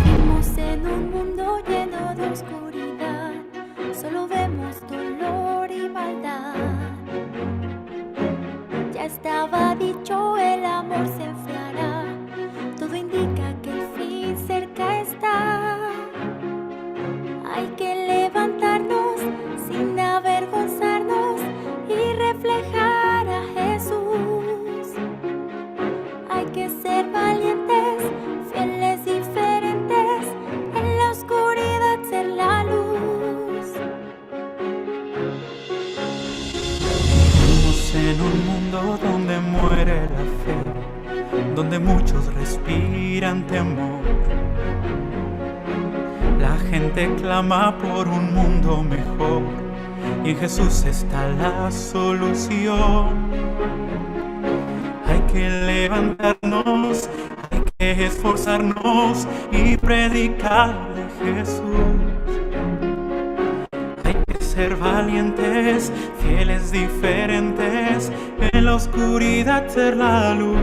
Vivimos en un mundo lleno de oscuridad, solo vemos dolor y maldad. Ya estaba dicho, el amor se enfriará, todo indica que el fin cerca está. Hay que levantarnos sin avergonzarnos y reflejar a Jesús. Hay que ser valientes, fieles, diferentes, en la oscuridad ser la luz. Vivimos en un mundo donde muere la fe, donde muchos respiran temor. La gente clama por un mundo mejor y en Jesús está la solución. Hay que levantarnos, hay que esforzarnos y predicar de Jesús. Hay que ser valientes, fieles, diferentes, en la oscuridad ser la luz.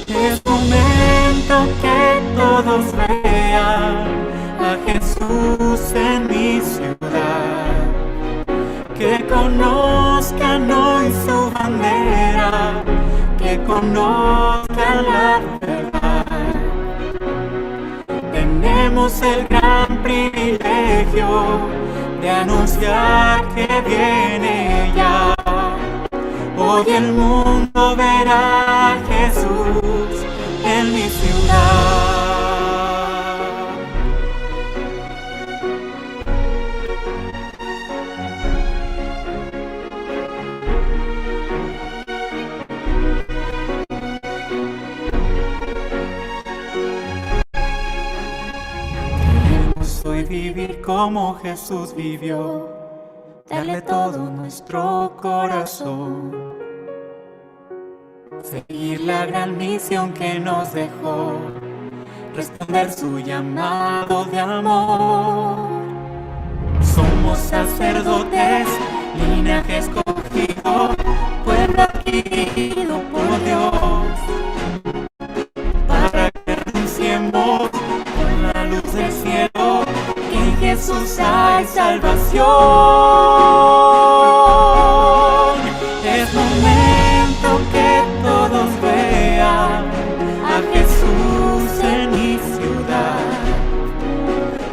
Es momento que todos vean a Jesús en mi ciudad, que conozcan hoy su bandera, que conozcan la verdad. Tenemos el gran privilegio de anunciar que viene ya. Hoy el mundo verá a Jesús en mi ciudad. Queremos hoy vivir como Jesús vivió, darle todo nuestro corazón, seguir la gran misión que nos dejó, responder su llamado de amor. Somos sacerdotes, linaje escogido, pueblo adquirido por Dios, para que anunciemos con la luz del cielo que en Jesús hay salvación. Es momento que todos vean a Jesús en mi ciudad,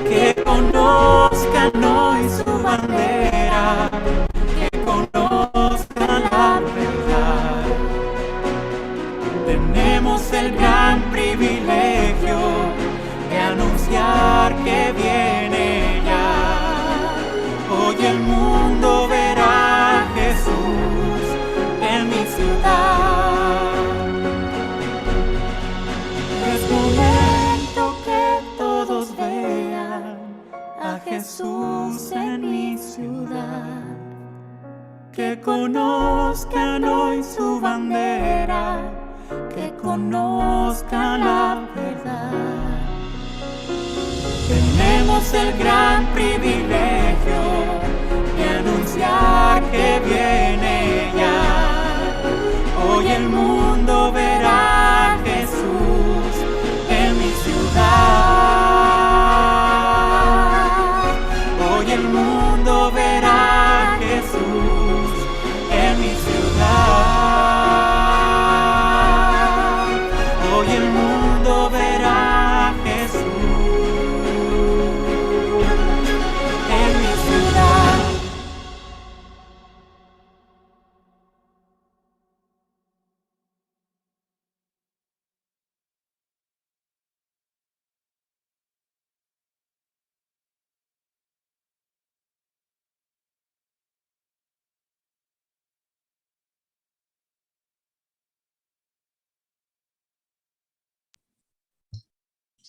que conozcan hoy su bandera, que conozcan la verdad. Tenemos el gran privilegio de anunciar que viene ya. Hoy el mundo verá a Jesús en mi ciudad. Es momento que todos vean a Jesús en mi ciudad, que conozcan hoy su bandera, que conozcan la verdad. Tenemos el gran privilegio de anunciar que viene ya. Hoy el mundo verá a Jesús en mi ciudad. Hoy el mundo verá a Jesús en mi ciudad. Hoy el mundo verá a Jesús en mi ciudad.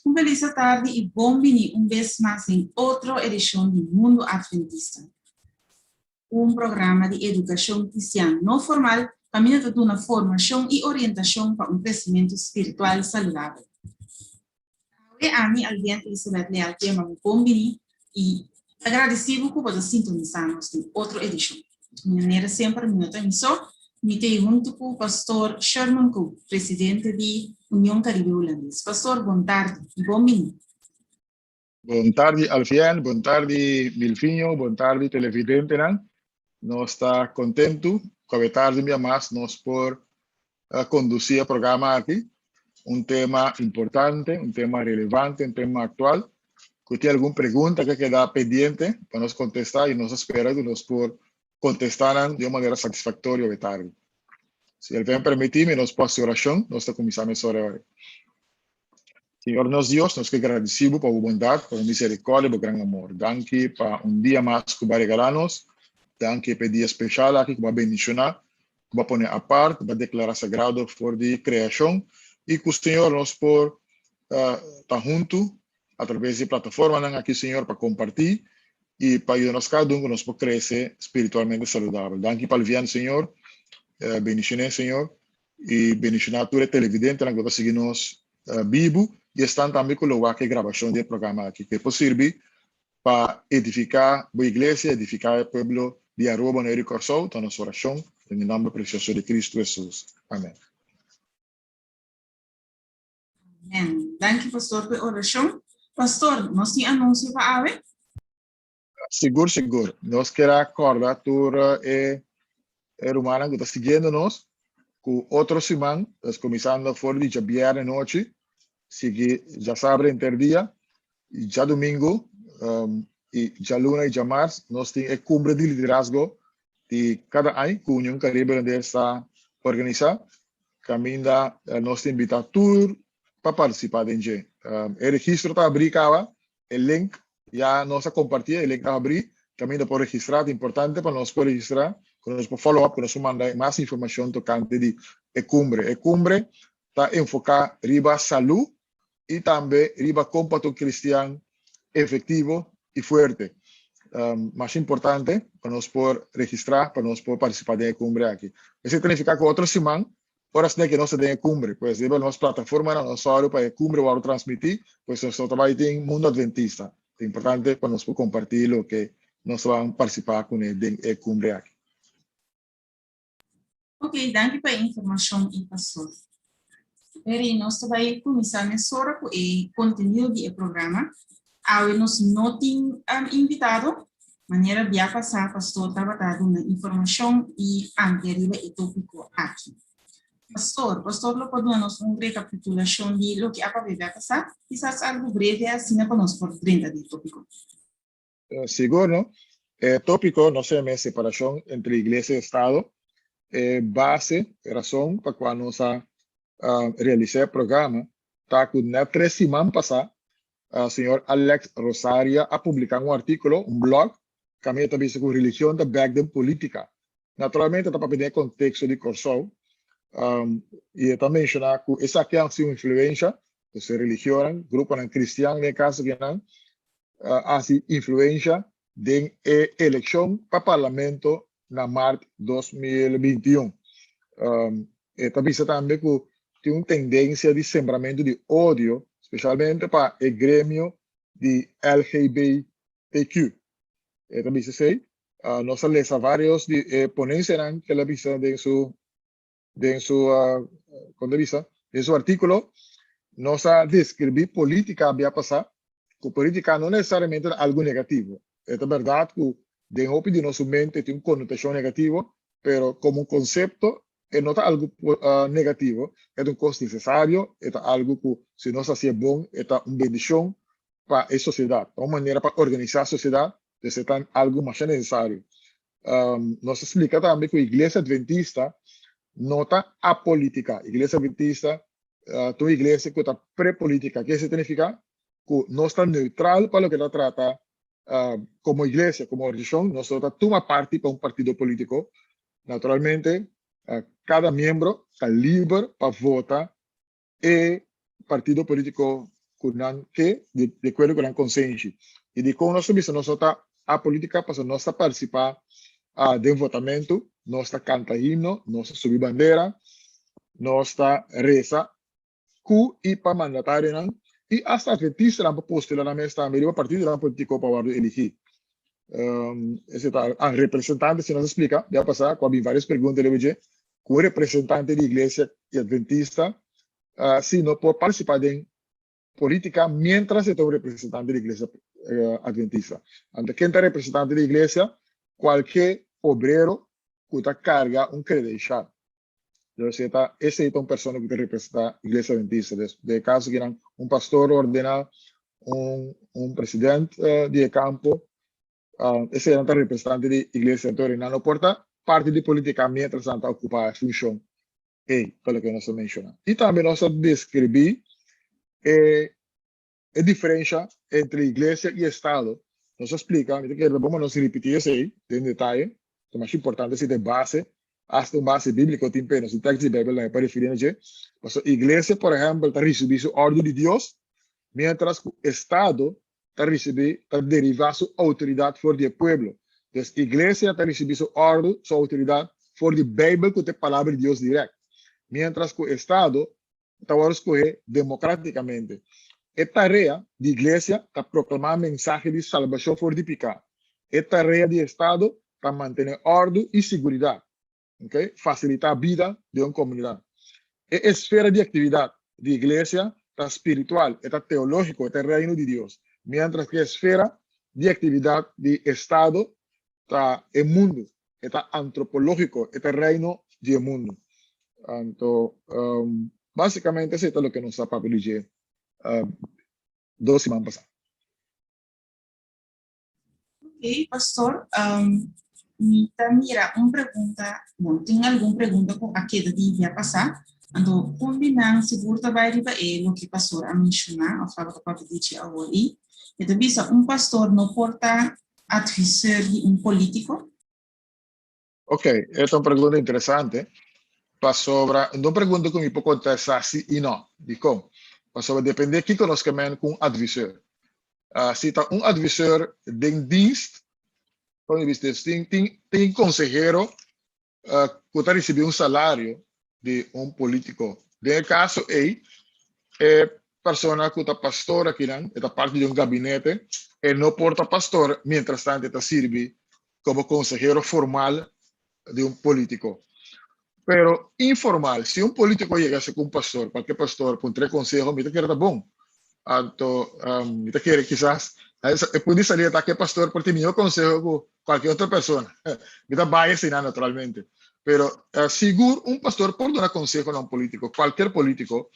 Un felis tardi i bon bini un bes mas den otro edishon di Mundo Adventista. Un programa di edukashon kristian no formal kaminda ta duna formashon i orientashon pa un kresimentu spiritual saludabel. Awe ami, Albian Elizabeth Leal Kemba mi bon bini i ta gradisí bo ku bo ta sintonisá nos den otro edishon. Manera semper mi no ta mi so, mi ta ei huntu ku Pastor Sherman Koop, presidente di Union Caribe Hulandes. Pastor, bon tardi i bon bini. Bon tardi Alfian, bon tardi Milfinho, bon tardi televidentenan. Nos ta kontentu ku awe tardi un bia mas nos por kondusí e programa aki. Un tema importante, un tema relevante, un tema aktual. Ku tin algun pregunta ku a keda pendiente pa nos kontestá i nos ta spera ku nos por kontestá nan di un manera satisfaktorio awe tardi. Si Alfian permití mi nos por hasi orashon, nos ta kuminsá mesora e ora. Señor nos Dios, nos ke gradisí bo pa bo bondat, pa bo miserikòrdia i bo gran amor. Danki pa un dia mas ku bo a regalá nos. Danki pa e dia speshal aki ku bo a bendishoná, ku bo a pone apart, ku bo a deklará sagrado for di kreashon i ku, Señor, nos por ta huntu atraves di e plataformanan aki, Señor, pa kompartí i pa yuda nos kada un ku nos por krese spiritualmente saludabel. Danki pa Alvian, Señor. Bendishoné, Señor. I bendishoná tur e televidentenan ku ta sigui nos bibu i esnan tambe ku lo wak e grabashon di e programa aki, ku e por sirbi pa edifiká bo iglesia, edifiká e pueblo di Aruba, Boneiru i Kòrsou. Ta nos orashon den e nòmber presioso di Kristu Hesus. Amèn. Amèn. Danki pastor pa e orashon. Pastor, nos tin anunsio pa awe? Sigur, sigur. Nos kier a kòrda tur e rumannan ku ta siguiendo nos ku otro siman, pues kuminsando for di djabièrnè nochi, sigui djasabra henter dia, i djadumingu, i djaluna i djamars nos tin e kumbre di liderazgo di kada aña ku Union Caribe Hulandes ta organisá, kaminda nos ta invitá tur pa partisipá den dje. E registro ta abrí kaba. E link ya nos a comparti, e link a habri, caminda por registra, ta importante pa nos por registra, cu nos por follow up, cu nos por manda mas informacion tocante di e cumbre. E cumbre ta enfoca riba salud y tambe riba con pa ta un cristian efectivo y fuerte. Mas importante pa nos por registra, pa nos por participa den e cumbre aki. Esey ta nifica cu otro siman Ora esne ke nos ta den e kumbre, pues riba nos plataformanan nos sòru pa e kumbre wòrdu transmití, pues nos no ta bai tin Mundo Adventista. Ta importante pa nos por kompartí loke nos ta ban partisipá kuné den e kumbre aki. Ok, danki pa e informashon i pastor. Peri, nos ta bai kuminsá mesora ku e kontenido di e programa. Awe nos no tin invitado, manera bia pasá pastor tabata duna informashon i amplia riba e tópiko aki. Pastor, pastor lo por duna nos un rekapitulashon di loke a papia bia pasá? Kisas algu breve asina pa nos por drenta di e tópiko. Sigur no. E tópiko nos a yama e separashon entre iglesia i estado. E base, e rason pa kua nos a realisá e programa ta ku nèt tres siman pasá Señor Alex Rosaria a publica un articulo, un blog, caminda ta bisa cu religion ta bek den politica. Naturalmente ta papia den e contexto di Corsou, y e ta menciona cu esaki a haci un influencia, dus e religionnan, gruponan cristian den e caso akinan, a haci influencia den e eleccion pa parlamento na maart 2021. E ta bisa tambe ku tin un tendensia di sembramentu di odio, spesialmente pa e gremio di LGBTQ. E ta bisa esei. Nos a lesa vários di e ponensianan ku el a bisa den su den su kon ta bisa den su artíkulo. Nos a deskribí polítika bia pasá ku polítika no nesesariamente ta algu negativo. E ta bèrdat ku den hopi di nos su mente tin un konotashon negativo, pero komo un konsepto e no ta algu negativo, e ta un kos nesesario, e ta algu ku si nos hasié bon e ta un bendishon pa e sosiedat, ta un manera pa organisá sosiedat, dus e ta algu masha nesesario. Nos a splika tambe ku Iglesia Adventista no ta apolítika, Iglesia Adventista ta un iglesia ku ta prepolítika. Ke esei ta nifiká? Ku nos ta neutral pa loke ta trata komo iglesia, komo organisashon, nos no ta tuma parti pa un partido polítiko. Naturalmente, kada miembro ta liber pa vota e partido polítiko ku nan ke, di akuerdo ku nan konsenshi. I dikon nos ta bisa nos no ta apolítika? Pasobra nos ta partisipá. Den votamentu, nos ta kanta himno, nos ta subi bandera, nos ta resa ku i pa mandatarionan i asta adventistanan pa postula nan mes tambe riba partidonan politiko pa wòrdu eligí. Esei ta ah, representante, si nos a splika bia pasá ku a bin vários pregunta riba dje, ku un representante di iglesia adventista si no por partisipá den polítika miéntras e ta un representante di iglesia adventista. Anto ken ta representante di iglesia? Kualke obrero ku ta karga un kredenshal. Entonces e ta, esei ta un persona ku ta representá iglesia adventista. Des, den e kaso kinan un pastor ordená, un, un president di e kampo, eseinan ta representante di iglesia. Anto nan no por ta parti di polítika miéntras nan ta okupá e funshon ei, ta loke nos a menshoná. I tambe nos a deskribí e e diferensha entre iglesia i estado. Nos a splika, mi ta kere ta bon pa nos ripití esei den detaye, ta masha importante si ta e base, asta un base bíbliko tin p'e, nos tin tèks di Beibel tambe pa referí na dje. Pasobra iglesia, por ehèmpel, ta risibí su òrdu di Dios, miéntras ku estado ta risibí, ta derivá su outoridat for di e pueblo. Pues iglesia ta risibí su òrdu, su outoridat, for di Beibel ku ta e Palabra di Dios dirèkt, miéntras ku estado ta wòrdu skohé demokrátikamente. E tarea di iglesia ta proklamá mensahe di salbashon for di piká. E tarea di estado ta mantené òrdu i siguridat, okay, fasilitá bida den un komunidat. E esfera di aktividat di iglesia ta spiritual, e ta teológiko, e ta e Reino di Dios, miéntras ku e esfera di aktividat di estado ta e mundu, e ta antropológiko, e ta e reino di e mundu. Anto, básikamente esei ta loke nos a papia di dje dos siman pasá. Ok, pastor, mi ta mira un pregunta, bon, tin algun pregunta ku a keda di dia pasá, anto un di nan sigur ta bai riba e loke pastor a menshoná òf tabata papia di dje awor i e ta bisa un pastor no por ta adviseur di un polítiko? Ok, e ta un pregunta interesante, pasobra no un pregunta ku mi por kontestá si i no. Dikon? Pasobra dependé kiko nos ke men ku un adviseur. Si ta un adviseur den dienst, kon mi bisa tin tin tin konsehero ku ta risibí un salario di un polítiko. Den e kaso ei, e persona ku ta pastor akinan, e ta parti di un gabinete, e no por ta pastor mientras tanto e ta sirbi komo konsehero formal di un polítiko. Pero informal, si un polítiko yega a ser ku un pastor, kualke pastor, puntra e konseho, mi ta kere ta bon. Anto mi ta kere kisas e punto di salida ta ku e pastor por tin mihó konseho ku kualke otro persona. Mi ta bai asina naturalmente. Pero sigur un pastor por duna konseho na un polítiko, kualker polítiko,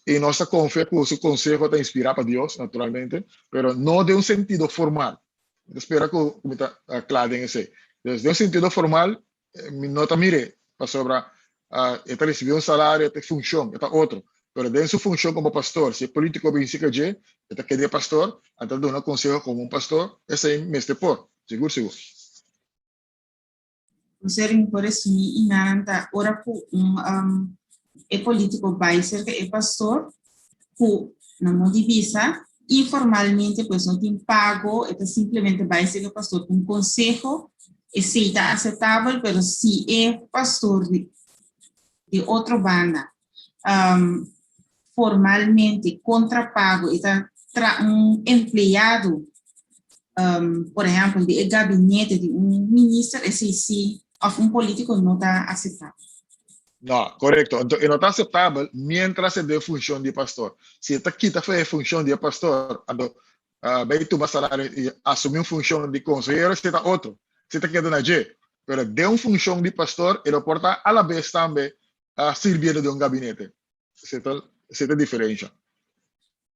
i nos ta konfia ku su konseho ta inspirá pa Dios, naturalmente, pero no den un sentido formal. Mi ta spera ku mi ta kla den esei. Dus den un sentido formal mi no ta mir'é, pasobra e ta risibí un salario, e ta funshon, e ta otro. Pero den su funshon komo pastor, si e polítiko bin sika dje, e ta keda e pastor, anto ta duna konseho komo un pastor, esei mester por, sigur sigur. Entonces mi por resumí i nan ta ora ku un e polítiko bai serka e pastor ku na no di bisa informalmente pues no tin pago, e ta simplemente bai serka e pastor ku un konseho, esei ta aseptabel, pero si e pastor di di otro banda formalmente kontra pago e ta tra un empleado por ehempel di e gabinete di un minister esei si of un politico no ta aseptabel. No, korekto. Anto e no ta aseptabel mientras e den funshon di e pastor. Si e ta kita for e funshon di e pastor, anto bai tuma salario i asumi un funshon di konsehero, esei ta otro. Esei ta keda na dje. Pero den un funshon di pastor e lo por ta alabes tambe sirbiendo den un gabinete. Esei ta, esei ta e diferensha.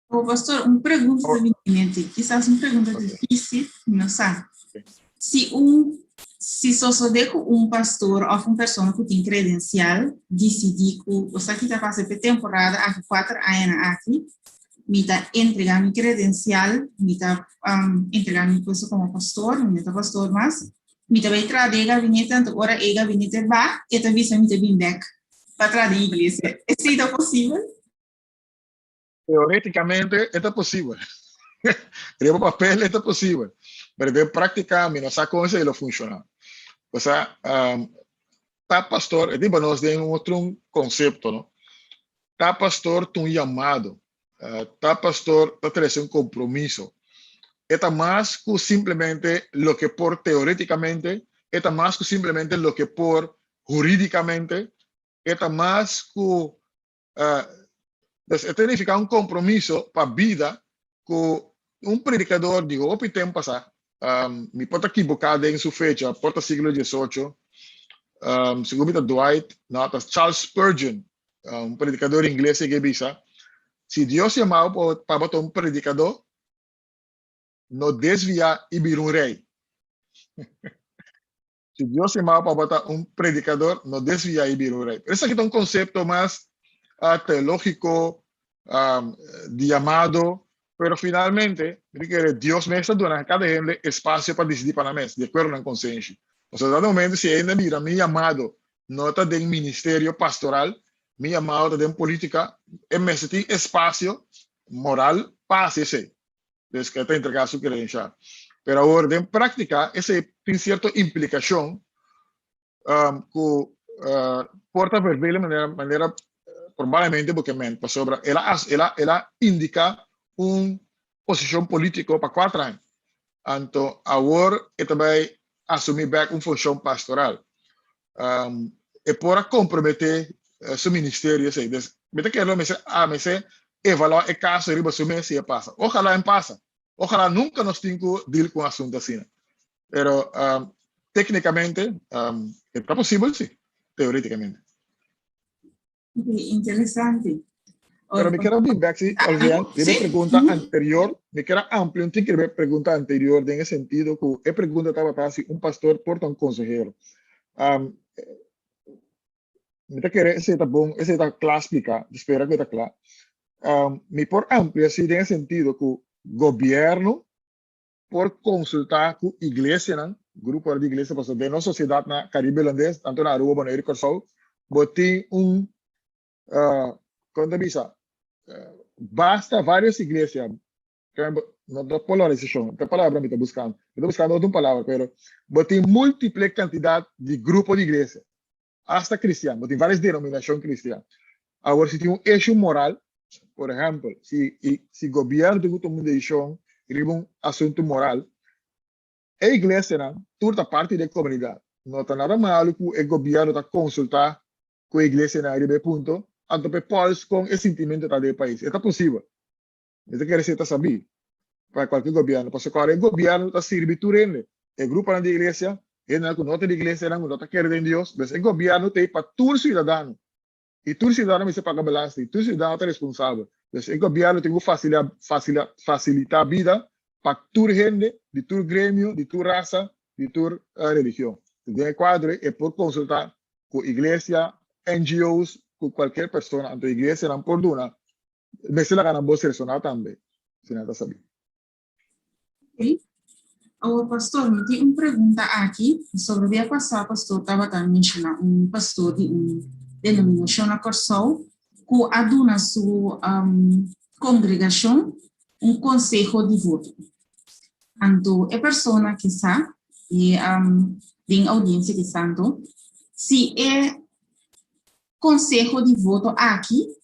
Oh, pastor, un pregunta ta bini mi mente. Kisas un pregunta difícil, mi no sa. Si un, si sosodé ku un pastor òf un persona ku tin kredensial disidí ku, bo sa ki ta pasa p'e temporada aki, kuater añanan aki, mi ta entregá mi kredensial, mi ta entregá mi puesto komo pastor, mi no ta pastor mas, mi ta bai traha den e gabinete, anto ora e gabinete ba, e ta bisa mi ta bin bèk pa traha den iglesia. Esei ta posibel? Teoréticamente e ta posibel. Riba papel e ta posibel. Pero den práktika mi no sa kon esei lo funshoná. Osea, ta pastor, e tin pa nos den un otro konsepto, no? Ta pastor ta un yamado. Ta pastor ta trese un kompromiso. E ta mas ku simplemente loke por teorétikamente, e ta mas ku simplemente loke por hurídikamente, e ta mas ku Dus e ta nifiká un kompromiso pa bida ku un predikador di hopi tempu pasá, mi por ta kiboká den su fecha, por ta siglo diesocho, segun mi ta Dwight, no, ta Charles Spurgeon, un predikador ingles e ke bisa, Si Dios yama bo pa bo ta un predikadó, no desviá i bira un rei. Si Dios yama bo pa bo ta un predicador, no desvia i bira un rey. Pero esaki ta un concepto mas teológico, di llamado, pero finalmente, mi ta kere Dios mes ta duna cada hende espacio pa dicidi pa nan mes, di acuerdo nan consenshi. Pasobra dado momento si hende mira mi llamado no ta den ministerio pastoral, mi llamado ta den politica, e mester tin espacio moral pa haci esey. Des ke ta entregá su kreensia. Pero awor den práktika esei tin sierto implikashon ku por ta verbele manera manera probablemente bo ke men pasobra el a el a el a indiká un posishon polítiko pa kuater aña. Anto awor e ta bai asumí bèk un funshon pastoral. E por a komprometé su ministerio esei. Des mi ta kere lo mester a mester evaluá e kaso riba su mes si e pasa. Ojalá en pasa. Ojalá nunka nos tin ku deal ku un asuntu asina. Pero téknikamente e ta posibel si, teorétikamente. Interesante. Pero mi quiero bin back si, Olvian, riba e pregunta anterior, mi quiero amplia un tiki riba e pregunta anterior den e sentido ku e pregunta tabata si un pastor por ta un konsehero. Um, mi ta kere esei ta bon, esei ta kla splika, mi spera ku e ta kla. Um, mi por amplia si den e sentido ku gobierno por konsultá ku iglesianan, gruponan di iglesia, pasobra den nos sosiedat na Karibe Hulandes, tantu na Aruba, Boneiru i Kòrsou, bo tin un, kon ta bisa, basta vários iglesia, no ta polarisashon, ta palabra mi ta buskando, mi ta buskando otro palabra, pero bo tin múltiple kantidat di grupo di iglesia, hasta kristian, bo tin vários denominashon kristian. Awor si tin un issue moral, por ehèmpel, si si gobièrnu tin ku tuma un desishon riba un asuntu moral, e iglesianan tur ta parti di e komunidat. No ta nada malu ku e gobièrnu ta konsultá ku e iglesianan riba e punto, anto pa e pòls kon e sintimentu ta den e pais. E ta posibel. Mi ta kere si e ta sabí pa kualke gobièrnu, pasobra kòrda e gobièrnu ta sirbi tur hende, e gruponan di iglesia, hendenan ku no ta di iglesianan ku no ta kere den Dios, pues e gobièrnu ta ei pa tur siudadano i tur siudadano mester paga belasting, tur siudadano ta responsabel, pues e gobièrnu tin ku fasilitá bida pa tur hende di tur gremio, di tur rasa, di tur religion. Den e kuadro ei e por konsultá ku iglesia, NGO's, ku kualker persona, anto iglesianan por duna Mester laga nan bos resoná tambe, si nan ta sabí. Ok. Awor pastor, mi tin un pregunta aki. Sobre dia pasá pastor tabata menshoná un pastor di un denominashon na Kòrsou ku a duna su kongregashon un konseho di voto. Anto e persona ke sa, i den oudiensia ke sa anto, si e konseho di voto aki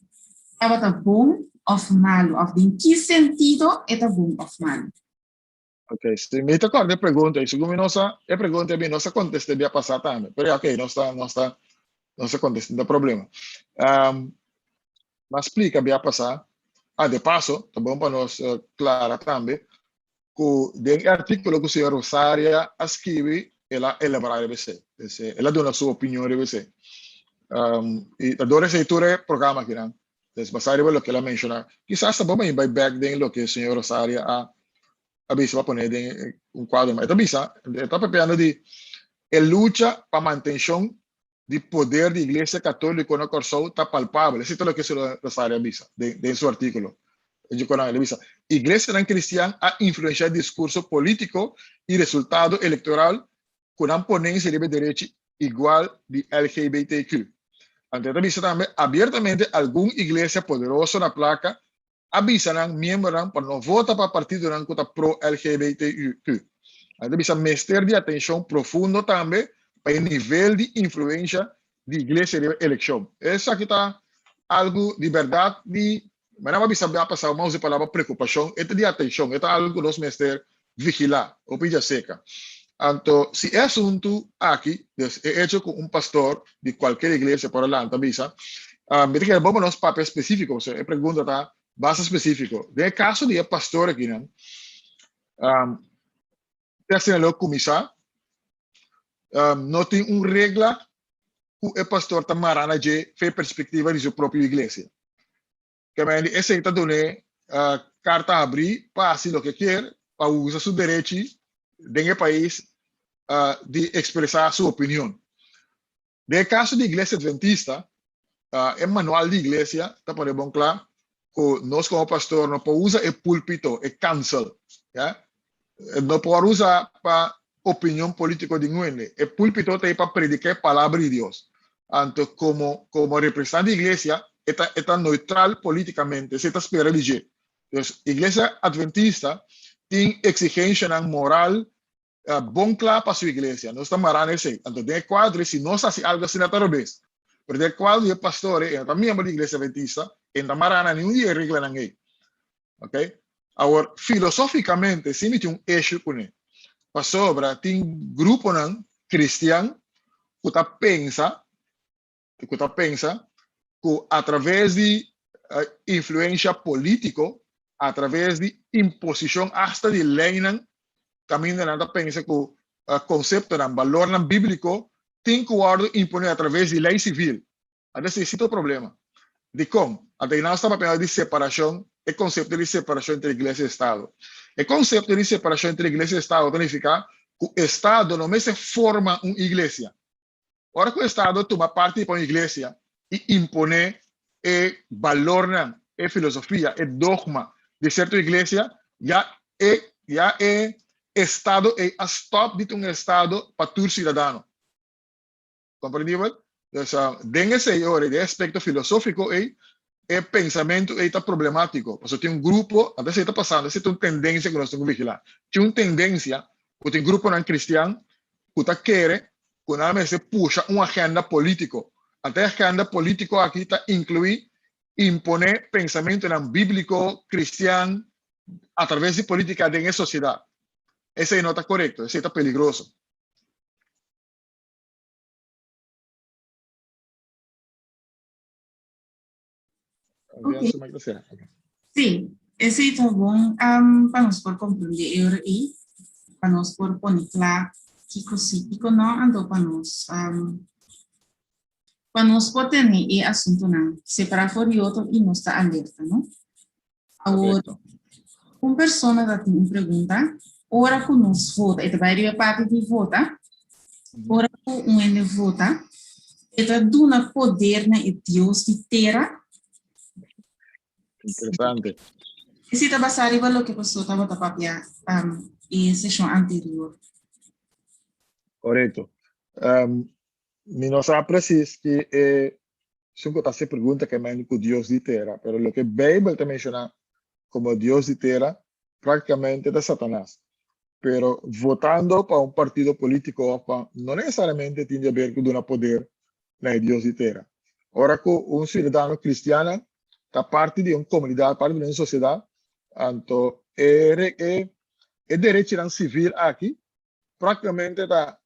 tabata bon òf malu òf den ki sentido e ta bon òf malu? Ok, si mi ta kòrda e pregunta i segun mi no sa e pregunta mi no sa kontest'é bia pasá tambe, pero ya ok, nos ta nos ta nos ta kontest'é, no ta problema. Um, m'a splika bia pasá, ah de paso ta bon pa nos klara tambe ku den e artíkulo ku señor Rosaria a skibi el a elaborá riba esei. Entonces, el a duna su opinion riba esei. Um, i ta dor esei tur e programa akinan. Entonces, basá riba loke el a menshoná, kisas ta bon pa mi bai bèk den loke señor Rosaria a a bisa pa pone den un kuadro. Ma e ta bisa, e ta papiando di e lucha pa mantenshon di poder di Iglesia Katóliko na Kòrsou ta palpabel. Esei ta loke señor Rosario a bisa den den su artíkulo. E dje konan el a bisa, Iglesianan kristian a influenshá diskurso polítiko i resultado elektoral ku nan ponensia riba e derechi igual di LGBTQ. Anto e ta bisa tambe, Abiertamente algun iglesia poderoso na plaka a bisa nan miembronan pa no vota pa partidonan ku ta pro-LGBTQ. Anto bisa mester di atenshon profundo tambe pa e nivel di influensha di iglesia riba elekshon. Esaki ta algu di bèrdat di, mi nan a bisa bia pasá, mi a usa e palabra preokupashon, e ta di atenshon, e ta algu ku nos mester vigilá hopi djaseka. Anto si e asuntu aki, dus e echo ku un pastor di kualker iglesia por a lanta bisa, mi ta kere bon pa nos papia spesífiko, pasobra e pregunta ta basta spesífiko. Den e kaso di e pastor akinan, te asina lo kuminsá, no tin un regla ku e pastor ta mará na dje fe perspektiva di su propio iglesia. Kemende esei ta dun'é karta habrí pa hasi loke kier, pa usa su derechi den e pais di ekspresá su opinion. Den e kaso di Iglesia Adventista, e manual di iglesia ta pone bon kla ku nos komo pastor no por usa e púlpito, e kansel, ya, no por usa pa opinion polítiko di ningun hende. E púlpito ta ei pa prediká e palabra di Dios. Anto komo komo representante di iglesia e ta e ta neutral polítikamente, esei ta spera di dje. Dus Iglesia Adventista tin eksigenshanan moral bon kla pa su iglesia. Nos ta mará na esei. Anto den e kuadro si nos hasi algu asina ta robes. Pero den e kuadro di e pastor ei, e no ta miembro di Iglesia Adventista, e no ta mará na ningun di e reglanan ei. Ok? Awor, filosófikamente si mi tin un issue kuné. Pasobra tin gruponan kristian ku ta pensa, ku ta pensa ku atraves di influensha polítiko, atraves di imposishon asta di leinan, kaminda nan ta pensa ku konseptonan, balornan bíbliko tin ku wòrdu imponé atraves di lei sivil. Anto esei si ta un problema. Dikon? Anto ei nan staba pensa di separashon, e konsepto di separashon entre iglesia i estado. E konsepto di separashon entre iglesia i estado ta nifiká ku estado no mester forma un iglesia. Ora ku estado tuma parti pa un iglesia i imponé e balornan, e filosofia, e dogma di sierto iglesia, ya e ya e estado ei a stòp di ta un estado pa tur siudadano. Komprendibel? Dus den esei ora, den e aspekto filosófiko ei, e pensamentu ei ta problemátiko. Pasobra tin un grupo, anto esei ta pasando, esei ta un tendensia ku nos tin ku vigilá. Tin un tendensia ku tin gruponan kristian ku ta kere ku nan mester pusha un agenda polítiko. Anto e agenda polítiko aki ta inkluí imponé pensamentunan bíbliko, kristian, atraves di polítika den e sosiedat. Esei no ta korekto, esei ta peligroso. Ok. Sí, esei ta bon um, pa nos por comprende e ora ei, pa nos por pone kla kiko sí, kiko no, anto pa nos um, pa nos por tene e asuntonan separá for di otro i nos ta alerta, no? Awor, un persona ta tin un pregunta, ora ku nos vota, e ta bai riba e parti di vota, ora ku un hende vota, e ta duna poder na e dios di tera? Interesante. Esei ta basá riba loke pastor tabata papia um, e seshon anterior. Korekto. Um, mi no sa presis ki e Esun ku ta hasi pregunta ke mende ku Dios di tera, pero loke Beibel ta menshoná komo Dios di tera práktikamente ta Satanas. Pero votando pa un partido polítiko òf pa no nesesariamente tin di aber ku duna poder na e Dios di tera. Ora ku un siudadano kristiana ta parti di un komunidat, parti di un sosiedat, anto e e derechinan sivil aki práktikamente ta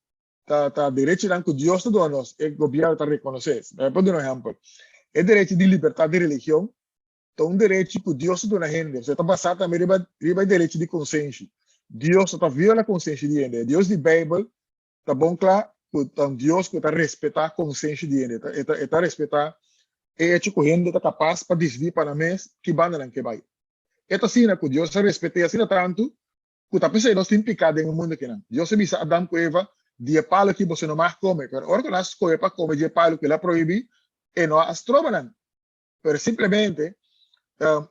ta ta derechinan ku Dios ta duna nos, e gobierno ta rekonosé. Mi por duna un ehèmpel. E derechi di libertat di religion ta un derechi ku Dios ta duna hende, osea ta basá tambe riba riba e derechi di konsenshi. Dios no ta viola konsenshi di hende. E Dios di Beibel ta bon kla ku ta un Dios ku ta respetá konsenshi di hende. E ta e ta respetá e echo ku hende ta kapas pa disidí pa nan mes ki banda nan ke bai. E ta asina ku Dios a respet'é asina tantu Ku ta p'esei nos tin piká den e mundu akinan. Dios a bisa Adam ku Eva, Di e palu akí boso no mag kome. Pero ora ku nan a skohe pa kome di e palu ku el a prohibí, e no a stroba nan. Pero simplemente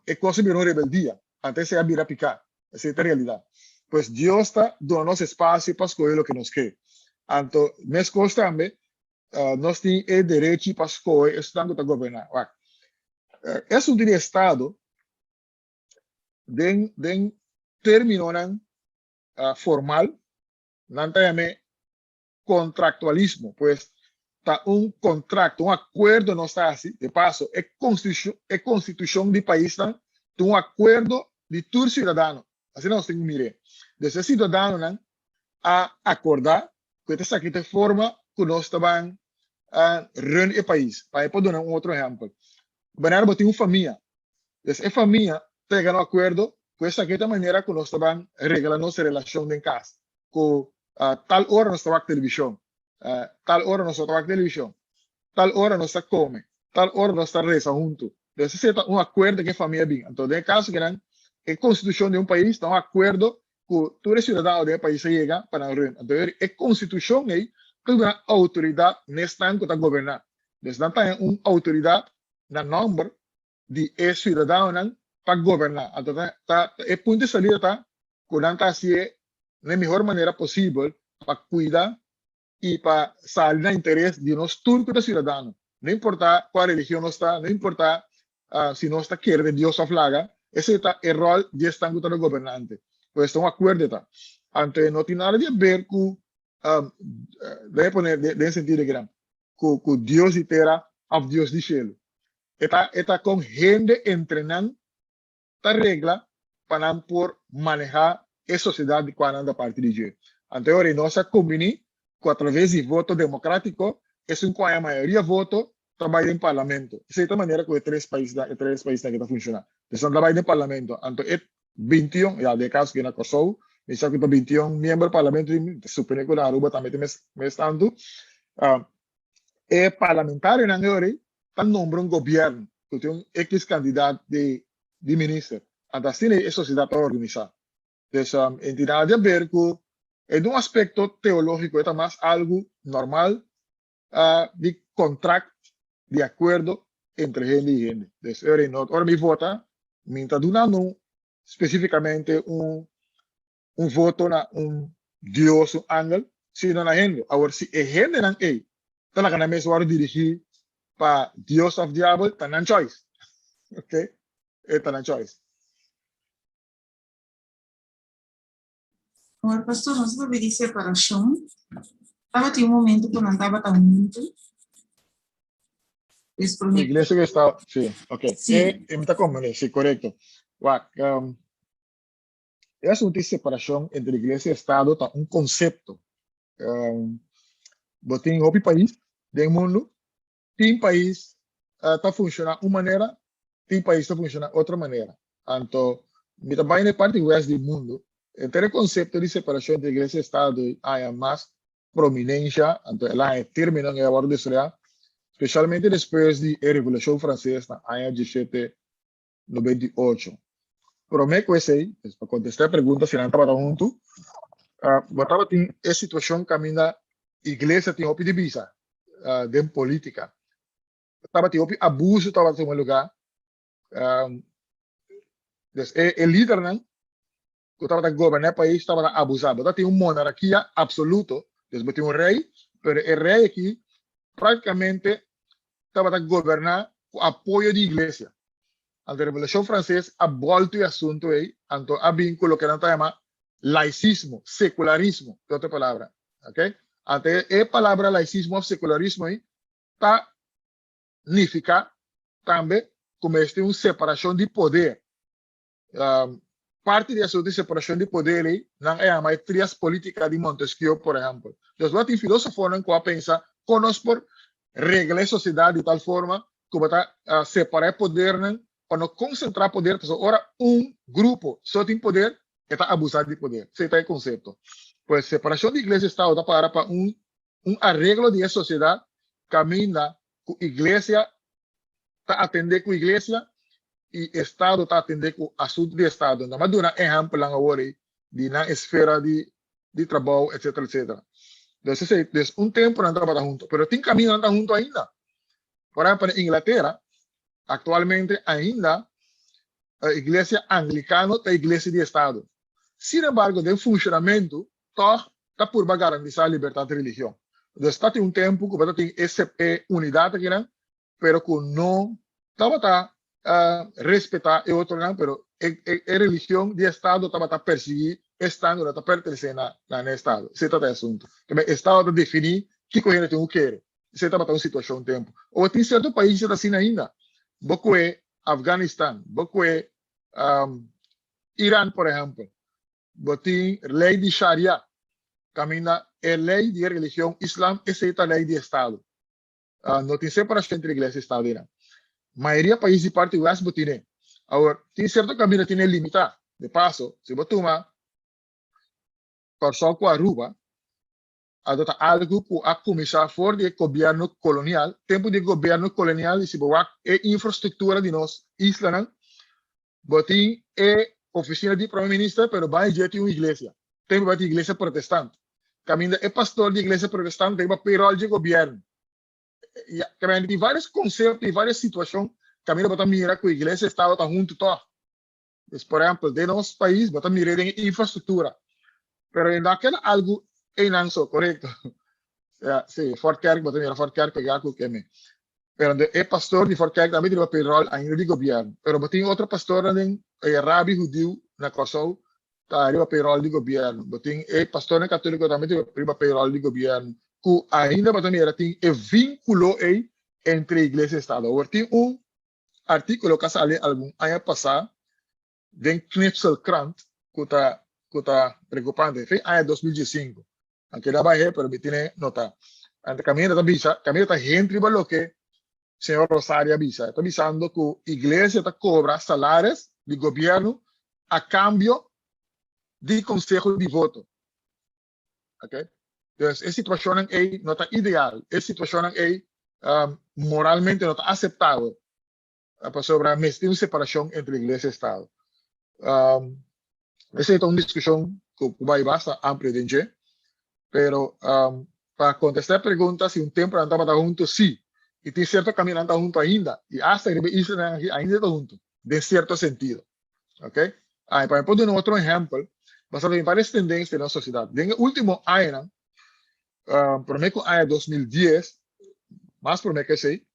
e kos a bira un rebeldia. Anto esei a bira piká. Esei ta realidat. Pues Dios ta duna nos espasio pa skohe loke nos ke. Anto meskos tambe nos tin e derechi pa skohe esnan ku ta goberná. Wak, e asuntu di estado den den términonan formal. Nan ta yam'é kontraktualismo. Pues ta un kontrakto, un akuerdo nos ta hasi. De paso, e konstitushon, e konstitushon di paisnan ta un akuerdo di tur siudadano. Asina nos tin ku mir'é. Dus e siudadanonan a akordá ku e ta esaki ta e forma ku nos ta ban run e pais. Pa mi por duna un otro ehèmpel. Manera bo tin un famia. Dus e famia ta yega na un akuerdo ku esaki ta e manera ku nos ta ban regla nos relashon den kas. Ku tal ora nos ta wak televishon, tal ora nos no ta wak televishon, tal ora nos ta kome, tal ora nos ta resa huntu. Dus esei ta un akuerdo ku e famia bin. Anto den e kaso kinan e konstitushon di un pais ta un akuerdo ku tur e siudadano den e pais a yega pa nan run. Anto e konstitushon ei ta duna outoridat n'esnan ku ta goberná. Dus nan ta haña un outoridat na nòmber di e siudadanonan pa goberná. Anto ta ta e punto di salida ta ku nan ta hasié na e mihor manera posibel pa kuida i pa sali na interes di nos tur ku ta siudadano. No importá kua religion nos ta, no importá si nos ta kere den Dios òf laga, esei ta e ròl di esnan ku ta nos gobernante. Pues ta un akuerdo e ta. Anto e no tin nada di aber ku, laga mi pone den e sentido kinan, ku Dios di tera òf Dios di shelu. E ta e ta kon hende entre nan ta regla pa nan por manehá e sosiedat di kua nan ta parti di dje. Anto e ora ei nos a kumbiní ku atraves di voto demokratiko esun ku haña mayoria voto ta bai den parlamento. Esei ta manera ku e tres paisnan e tres paisnan aki ta funshoná. Pues nan ta bai den parlamento. Anto e bintiun, ya den e kaso aki na Kòrsou mi sa ku ta bintiun miembro di parlamento i mi ta suponé ku na Aruba tambe ta mes mes tantu. E parlamentarionan e ora ei ta nombra un gobièrnu ku tin un ekis kandidat di di minister. Anto asina e sosiedat ta organisá. Dus e tin nada di haber ku e den un aspekto teológiko e ta mas algu normal di kontrakt di akuerdo entre hende i hende. Dus e ora ei no ora mi vota mi ta dunando spesífikamente un un voto na un dios, un angel, sino na hende. Awor, si e hendenan ei ta laga nan mes wòrdu dirigí pa dios òf diabel, ta nan choice. Ok? E ta nan choice. Awor, pastor, nos ta papia di separashon. Tabatin un momento ku nan tabata huntu. Des promé. Iglesia ku estaba, sí, ok. Sí. E, mi ta komprendé, sí, korekto. Wak, E asuntu di separashon entre iglesia i estado ta un konsepto. Bo tin hopi pais den mundu, tin pais ta funshoná un manera, tin pais ta funshoná otro manera. Anto mi ta bai na e parti west di mundu, henter e konsepto di separashon entre iglesia i estado haña mas prominensha, anto el a haña e términonan ei a wòrdu desaroyá, spesialmente despues di e Revolushon Franses na aña diesshete 98. Promé ku esei, pues pa kontestá e pregunta si nan tabata huntu, bo tabatin e situashon kaminda iglesia tin hopi di bisa den polítika. Tabatin hopi abuso tabata tuma lugá. Dus e e lidernan ku tabata goberná e pais tabata abusá. Bo tabatin un monarkia absoluto, dus bo tin un rei, pero e rei aki práktikamente tabata goberná ku apoyo di iglesia. Anto Revolushon Franses a bòltu e asuntu ei, anto a bin ku loke nan ta yama laisismo, sekularismo, ku otro palabra. Oke? Anto e palabra laisismo òf sekularismo ei ta nifiká tambe ku mester un separashon di poder. Parti di asuntu di separashon di poder ei, nan a yama e trias politica di Montesquieu, por ehèmpel. Dus bo a tin filosofonan ku a pensa kon nos por regla e sosiedat di tal forma ku bo ta separá e podernan pa no konsentrá poder, pasobra ora un grupo so tin poder, e ta abusá di poder. Esei ta e konsepto. Pues separashon di iglesia i estado ta para pa un un areglo di e sosiedat kaminda ku iglesia ta atendé ku iglesia i estado ta atendé ku asuntu di estado. Nan a duna ehèmpelnan awor ei di nan esfera di di trabou etcetera etcetera. Dus esei des un tempu nan tabata huntu pero tin kaminda nan ta huntu ainda. Por ehèmpel na Inglatera aktualmente ainda iglesia anglikano ta iglesia di estado. Sin embargo den funshonamentu tòg ta purba garantisá libertat di religion. Dus ta tin un tempu ku bo ta tin e e unidat akinan pero ku no tabata respetá e otronan, pero e e religion di estado tabata persiguí Esnan ku no ta pertenesé na na e estado. Esei tabata e asuntu. Keme estado ta definí kiko hende tin ku kere. Esei tabata un situashon tempu. Ora tin sierto pais ta asina ainda. Bo kue Afganistan, bo kue Iran por ehèmpel. Bo tin lei di Sharia kaminda e lei di e religion Islam esei ta lei di estado. No tin separashon entre iglesia i estado einan. Mayoria pais di parti west bo tine. Awor, tin sierto kaminda tine limitá. De paso, si bo tuma Kòrsou ku Aruba, anto ta algu ku a kuminsá for di e gobièrnu kolonial. Tempu di e gobièrnu kolonial i si bo wak e infrastruktura di nos islanan, bo tin e ofisina di prome minister pero bai dje tin un iglesia. Tempu bai tin iglesia protestant. Kaminda e pastor di iglesia protestant ta riba payroll dje gobièrnu. Ya, kaminda tin varios konsepto i varios situashon kaminda bo ta mira ku iglesia i estado ta huntu tòg. Dus por ehèmpel den nos pais bo ta mira den e infrastruktura. Pero e no a keda algu einan so, korekto? Ya, si, Fort Kerk, bo ta mira Fort Kerk pegá ku keme. Pero e pastor di Fort Kerk tambe tin riba payroll ainda di gobièrnu. Pero bo tin otro pastornan den e rabi hudiu na Kòrsou ta riba payroll di gobièrnu. Bo tin e pastornan katóliko tambe tin riba payroll di gobièrnu. Ku ainda bo ta mira tin e vínkulo ei entre iglesia i estado. Awor tin un artíkulo ku a sali algun aña pasá den Knipselkrant ku ta ku ta preokupante. Fin aña 2015. A keda bai pero mi tine nota. Ante kaminda ta bisa, kaminda ta hent riba loke señor Rosario a bisa. E ta bisando ku iglesia ta kobra salares di gobierno a kambio di konseho di voto. Ok? Dus e situashonnan ei no ta ideal. E situashonnan ei moralmente no ta aseptabel. Pasobra mester tin un separashon entre iglesia i estado. Esei ta un diskushon ku bai basta amplio den dje, pero pa kontestá e pregunta si un tempu nan tabata huntu, sí. I tin sierto kaminda nan ta huntu ainda, i asta riba e islanan aki ainda ta huntu, den sierto sentido. Ok? Ai, pa mi por duna otro ehèmpel, pasobra tin vários tendensia den nos sosiedat. Den e último añanan, promé ku aña 2010, mas promé ku esei,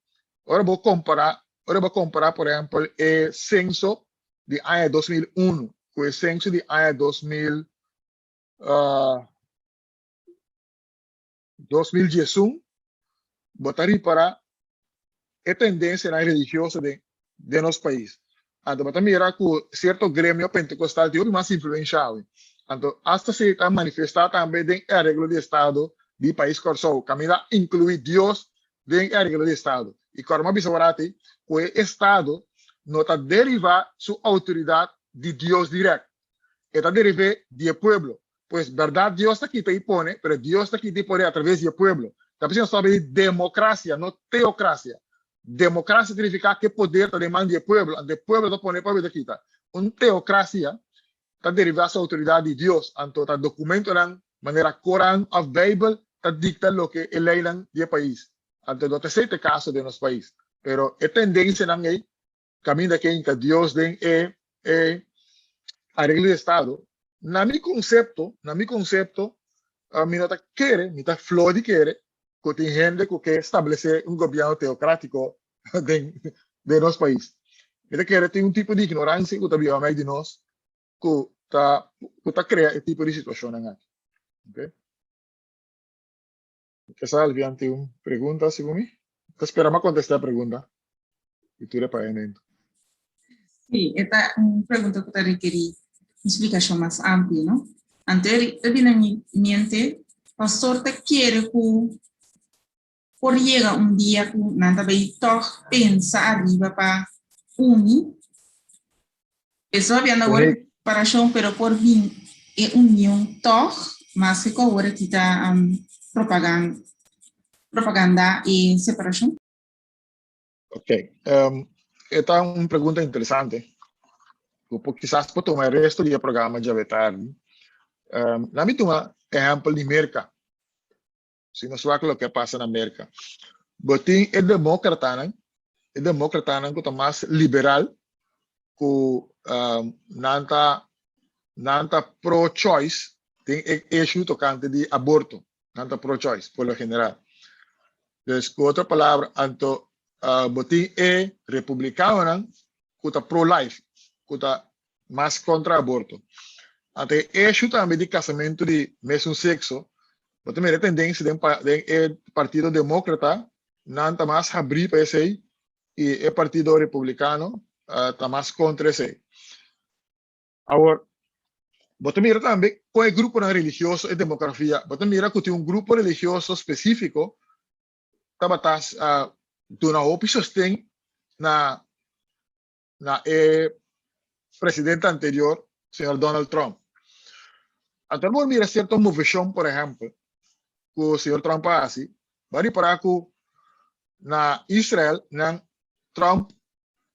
Ora bo kompará, ora bo kompará por ehèmpel e senso di aña 2001 ku e senso di aña 2000, 2011, bo ta ripará e tendensianan religioso den den nos pais. Anto bo ta mira ku sierto gremio pentekostal tin hopi mas influensha awe. Anto asta si ta manifestá tambe den e areglo di estado di pais Kòrsou, kaminda inkluí Dios den e areglo di estado. I kòrda mi a bisa warati ku e estado no ta derivá su outoridat di Dios dirèkt. E ta deriv'é di e pueblo. Pues bèrdat Dios ta kita i pone, pero Dios ta kita i pone atraves di e pueblo. Ta p'esei nos ta papia di demokrasia, no teokrasia. Demokrasia ta nifiká ku e poder ta den man di e pueblo, anto e pueblo ta pone, e pueblo ta kita. Un teokrasia ta derivá su outoridat di Dios, anto ta dokumentonan manera Koran òf Beibel ta dikta loke e leinan di e pais. Anto no ta esei ta e kaso den nos pais. Pero e tendensianan ei kaminda ke hinka Dios den e e areglo di estado, na mi konsepto, na mi konsepto, mi no ta kere, mi ta flor di kere ku tin hende ku ke establesé un gobièrnu teokrátiko den den nos pais. Mi ta kere tin un tipo di ignoransia ku ta biba mei di nos ku ta ku ta krea e tipo di situashonnan aki. Okay. Kesa Alvian tin un pregunta segun mi? Ta spera mi a kontestá e pregunta i tur e pañamento. Sí, e ta un pregunta ku ta rekerí un splikashon mas amplio, no? Anto e bini na mi mente, pastor ta kere ku por yega un dia ku nan ta bai tòg pensa ariba pa uni. Eso habiendo awor Correcto. separashon, pero por bin e union tòg, maske ku awor aki ta propagan propaganda e separashon. Ok, e ta un pregunta interesante. Ku por kisas por tuma e resto di e programa djawe tardi. Laat mi tuma ehèmpel di Merka. Si nos wak loke a pasa na Merka. Bo tin e demókratanan, e demókratanan ku ta mas liberal, ku nan ta nan ta pro-choice den e issue tokante di aborto. Nan ta pro-choice por lo general. Dus ku otro palabra, anto bo tin e republikanonan ku ta pro-life, ku ta mas kontra aborto. Anto e issue tambe di kasamentu di mesun sekso, bo ta mira e tendensia den den e Partido Demókrata, nan ta mas habrí pa esei i e Partido Republikano ta mas kontra esei. Awor, bo ta mira tambe kon e gruponan religioso e demografia, bo ta mira ku tin un grupo religioso spesífiko tabata duna hopi sosten na na e presidente anterior, señor Donald Trump. Anto bo mira cierto movecion, por ehempel, cu señor Trump a haci, bo a ripara cu na Israel nan Trump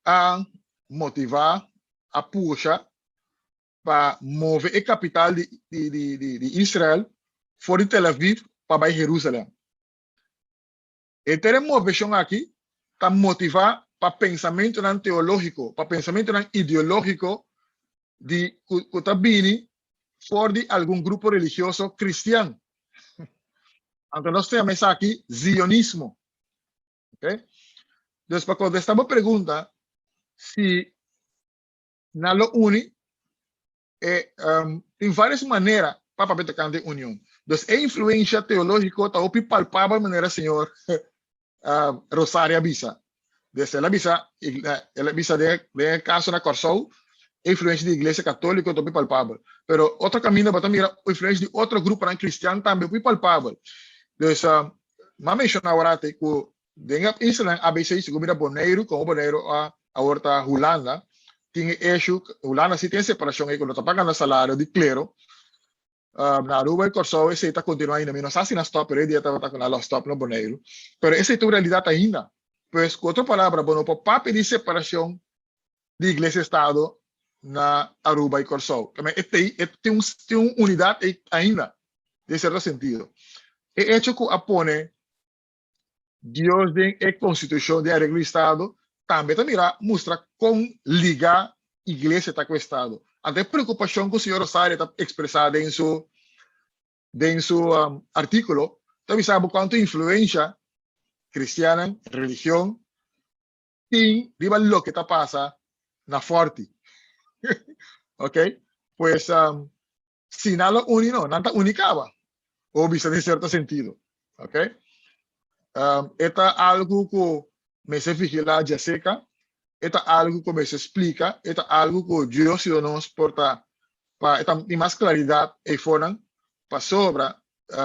a motiva, a pusha pa move e capital di di di di di Israel for di Tel Aviv pa bay Jerusalem. E ter moveshon aki ta motivá pa pensamentunan teológiko, pa pensamentunan ideológiko di ku ta bini for di algun grupo religioso kristian. Anto nos ta yama esaki zionismo. Ok? Dus pa kontestá bo pregunta si nan lo uni, e tin varios manera pa papia tocante union. Dus e influencia teologico ta hopi palpabel manera señor Rosario a bisa. Dus el a bisa, el a bisa den e caso na Kòrsou, e influencia di Iglesia Catolico ta hopi palpabel. Pero otro caminda bo ta mira influencia di otro gruponan cristian tambe hopi palpabel. Dus m'a menciona awor ate cu den e islanan ABC, segun mira Boneiru, como Boneiru a awor ta Hulanda, tin e issue, Hulanda si tin e separacion ey cu no ta pagando salario di clero. Na Aruba y Corsou esey ta continua ainda. Mi no sa si nan stop, pero e dia tabata cu nan lo stop na Boneiru. Pero esey ta un realidad ainda. Pues, cu otro palabra, bo no por papia di separacion di Iglesia y Estado na Aruba y Corsou. Tambe e tey, e tin un, tin un unidad ey ainda, den cierto sentido. E hecho cu a pone Dios den e konstitushon di areglo di estado tambe ta mira mustra kon liga iglesia ta ku estado. Anto e preokupashon ku señor Rosario ta ekspresá den su den su artíkulo ta bisa bo kuantu influensha kristiannan, religion tin riba loke ta pasa na Fòrti. Ok, pues si nan lo uni no, nan ta uni kaba, o bisa den sierto sentido. Ok, e ta algu ku mester vigilá djaseka, e ta algu ku mester splika, e ta algu ku Dios yuda nos por ta pa e ta tin mas klaridat eifonan, pasobra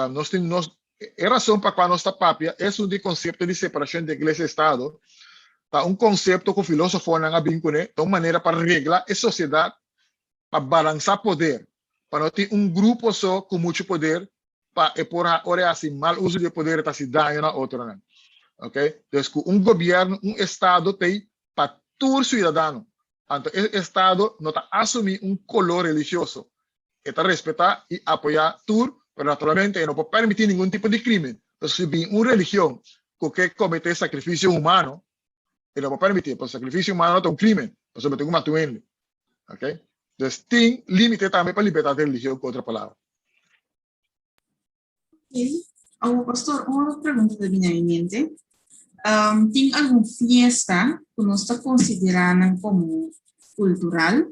nos tin nos e rason pa kua nos ta papia esun di konsepto di separashon di iglesia i estado ta un konsepto ku filosofonan a bin kuné, ta un manera pa regla e sosiedat, pa balansá poder, pa no tin un grupo so ku muchu poder pa e por ora e hasi mal uso di e poder e ta hasi daño na otronan. Ok, dus ku un gobièrnu, un estado t'ei pa tur siudadano, anto e estado no ta asumí un koló religioso, e ta respetá i apoyá tur, pero naturalmente e no por permití ningun tipo di krímen. Entonces si bin un religion ku ke kometé sakrifisio humano, e no por permití, pasobra sakrifisio humano ta un krímen, pasobra bo tin ku mata un hende. Ok, dus tin límite tambe pa libertat di religion, ku otro palabra. Ok, awor pastor, un otro pregunta ta bini na mi mente. Tin algun fiesta ku nos ta konsiderá nan komo kultural?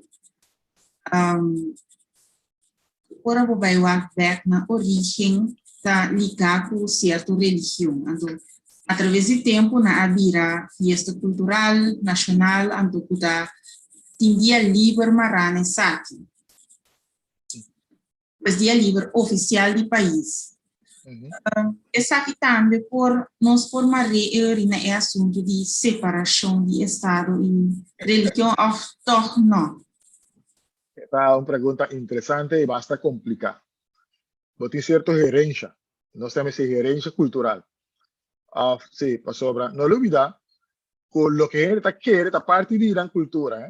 Ora bo bai wak bèk na orígen ta ligá ku sierto religion. Anto atraves di tempu nan a bira fiesta kultural, nashonal, anto ku ta tin dia liber mará na esaki. Pues dia liber ofisial di pais. Esaki tambe por nos por mar'é e ori na e asuntu di separashon di estado i religion òf tòg nò? E ta un pregunta interesante i basta kompliká. Bo tin sierto herensha, nos ta yama esei herensha kultural. Òf si, pasobra no lubidá ku loke hende ta kere ta parti di nan kultura.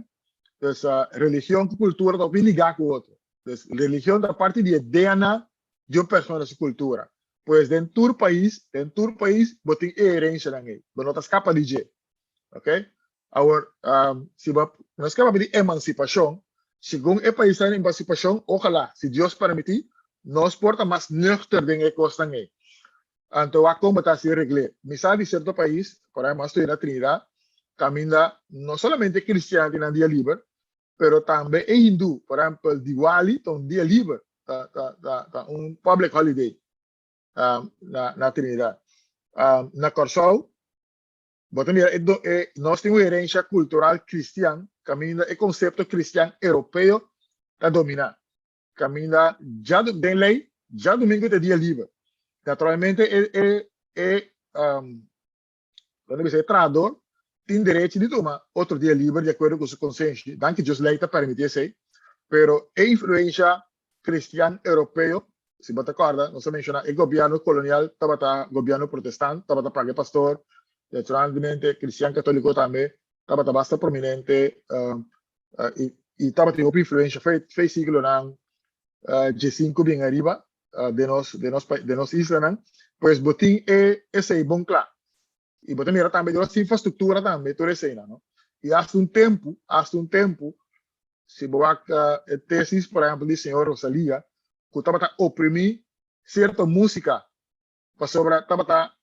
Dus religion ku kultura ta hopi ligá ku otro. Dus religion ta parti di e DNA di un persona su kultura. Pues den tur pais, den tur pais bo tin e herenshanan ei. Bo no ta skapa di dje. Ok? Awor, si bo nos ke papia di emansipashon, segun e paisnan di emansipashon, ojalá, si Dios permití, nos por ta mas nuchter den e kosnan ei. Anto wak kon bo ta hasi regl'é. Mi sa di sierto pais, por ehempel, mi a studia na Trinidad, kaminda no solamente kristian tin nan dia liber, Pero tambe e hindú, por ehèmpel, Diwali ta un dia liber, ta ta ta ta un public holiday na na Trinidad. Na Kòrsou, bo ta mira e e nos tin un herensha kultural kristian kaminda e konsepto kristian europeo ta dominá. Kaminda dja den lei djadumingu ta e dia liber. Naturalmente e e e Cuando bisa e trahador tin derecho di tuma otro dia liber di acuerdo cu su consenshi, danki Dios ley ta permiti esey, pero e influencia cristian europeo, si bo ta corda nos a menciona e gobierno colonial tabata gobierno protestant, tabata paga e pastor, naturalmente cristian catolico tambe tabata basta prominente y tabatin hopi influencia fe siglonan diescinco bien ariba den nos den nos den nos islanan, pues bo tin e esei bon kla. I bo ta mira tambe den nos infrastruktura tambe tur eseinan, no? I hasta un tempu, hasta un tempu, si bo wak e tesis, por ehempel, di señor Rosalia, ku tabata oprimí sierto músika pasobra tabata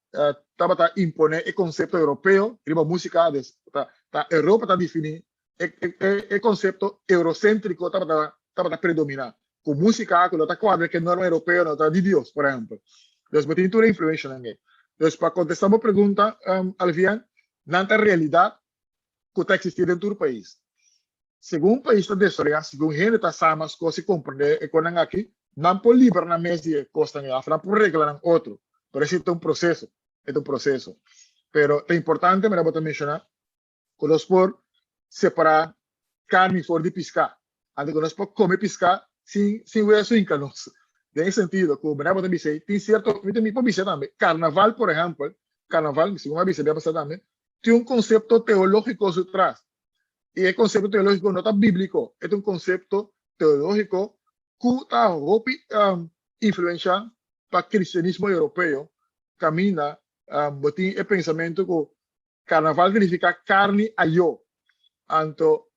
tabata imponé e konsepto europeo riba músika, des ta ta Europa ta definí e e e konsepto euroséntriko tabata tabata predominá ku músika ku no ta kuadra ku e norma europeo no ta di Dios, por ehèmpel. Dus bo tin tur e influenshanan ei. Dus pa kontestá bo pregunta, Alvian, nan ta realidat ku ta eksistí den tur pais. Segun pais ta desaroyá, segun hende ta sa mas kos i komprendé e konan aki, nan por libra nan mes di e kosnan ei òf nan por regla nan otro. Pero esei ta un proseso, e ta un proseso. Pero ta importante manera bo ta menshoná ku nos por separá karni for di piská. Anto ku nos por kome piská sin sin wesu hinka nos. Den e sentido ku manera bo ta bisa ei, tin sierto, mi ta mi por bisa tambe, karnaval por ehèmpel, karnaval, segun mi a bisa bia pasá tambe, tin un konsepto teológiko su tras. I e konsepto teológiko no ta bíbliko, e ta un konsepto teológiko ku ta hopi influenshá pa kristianismo europeo, kaminda bo tin e pensamentu ku karnaval ta nifiká karni ayó. Anto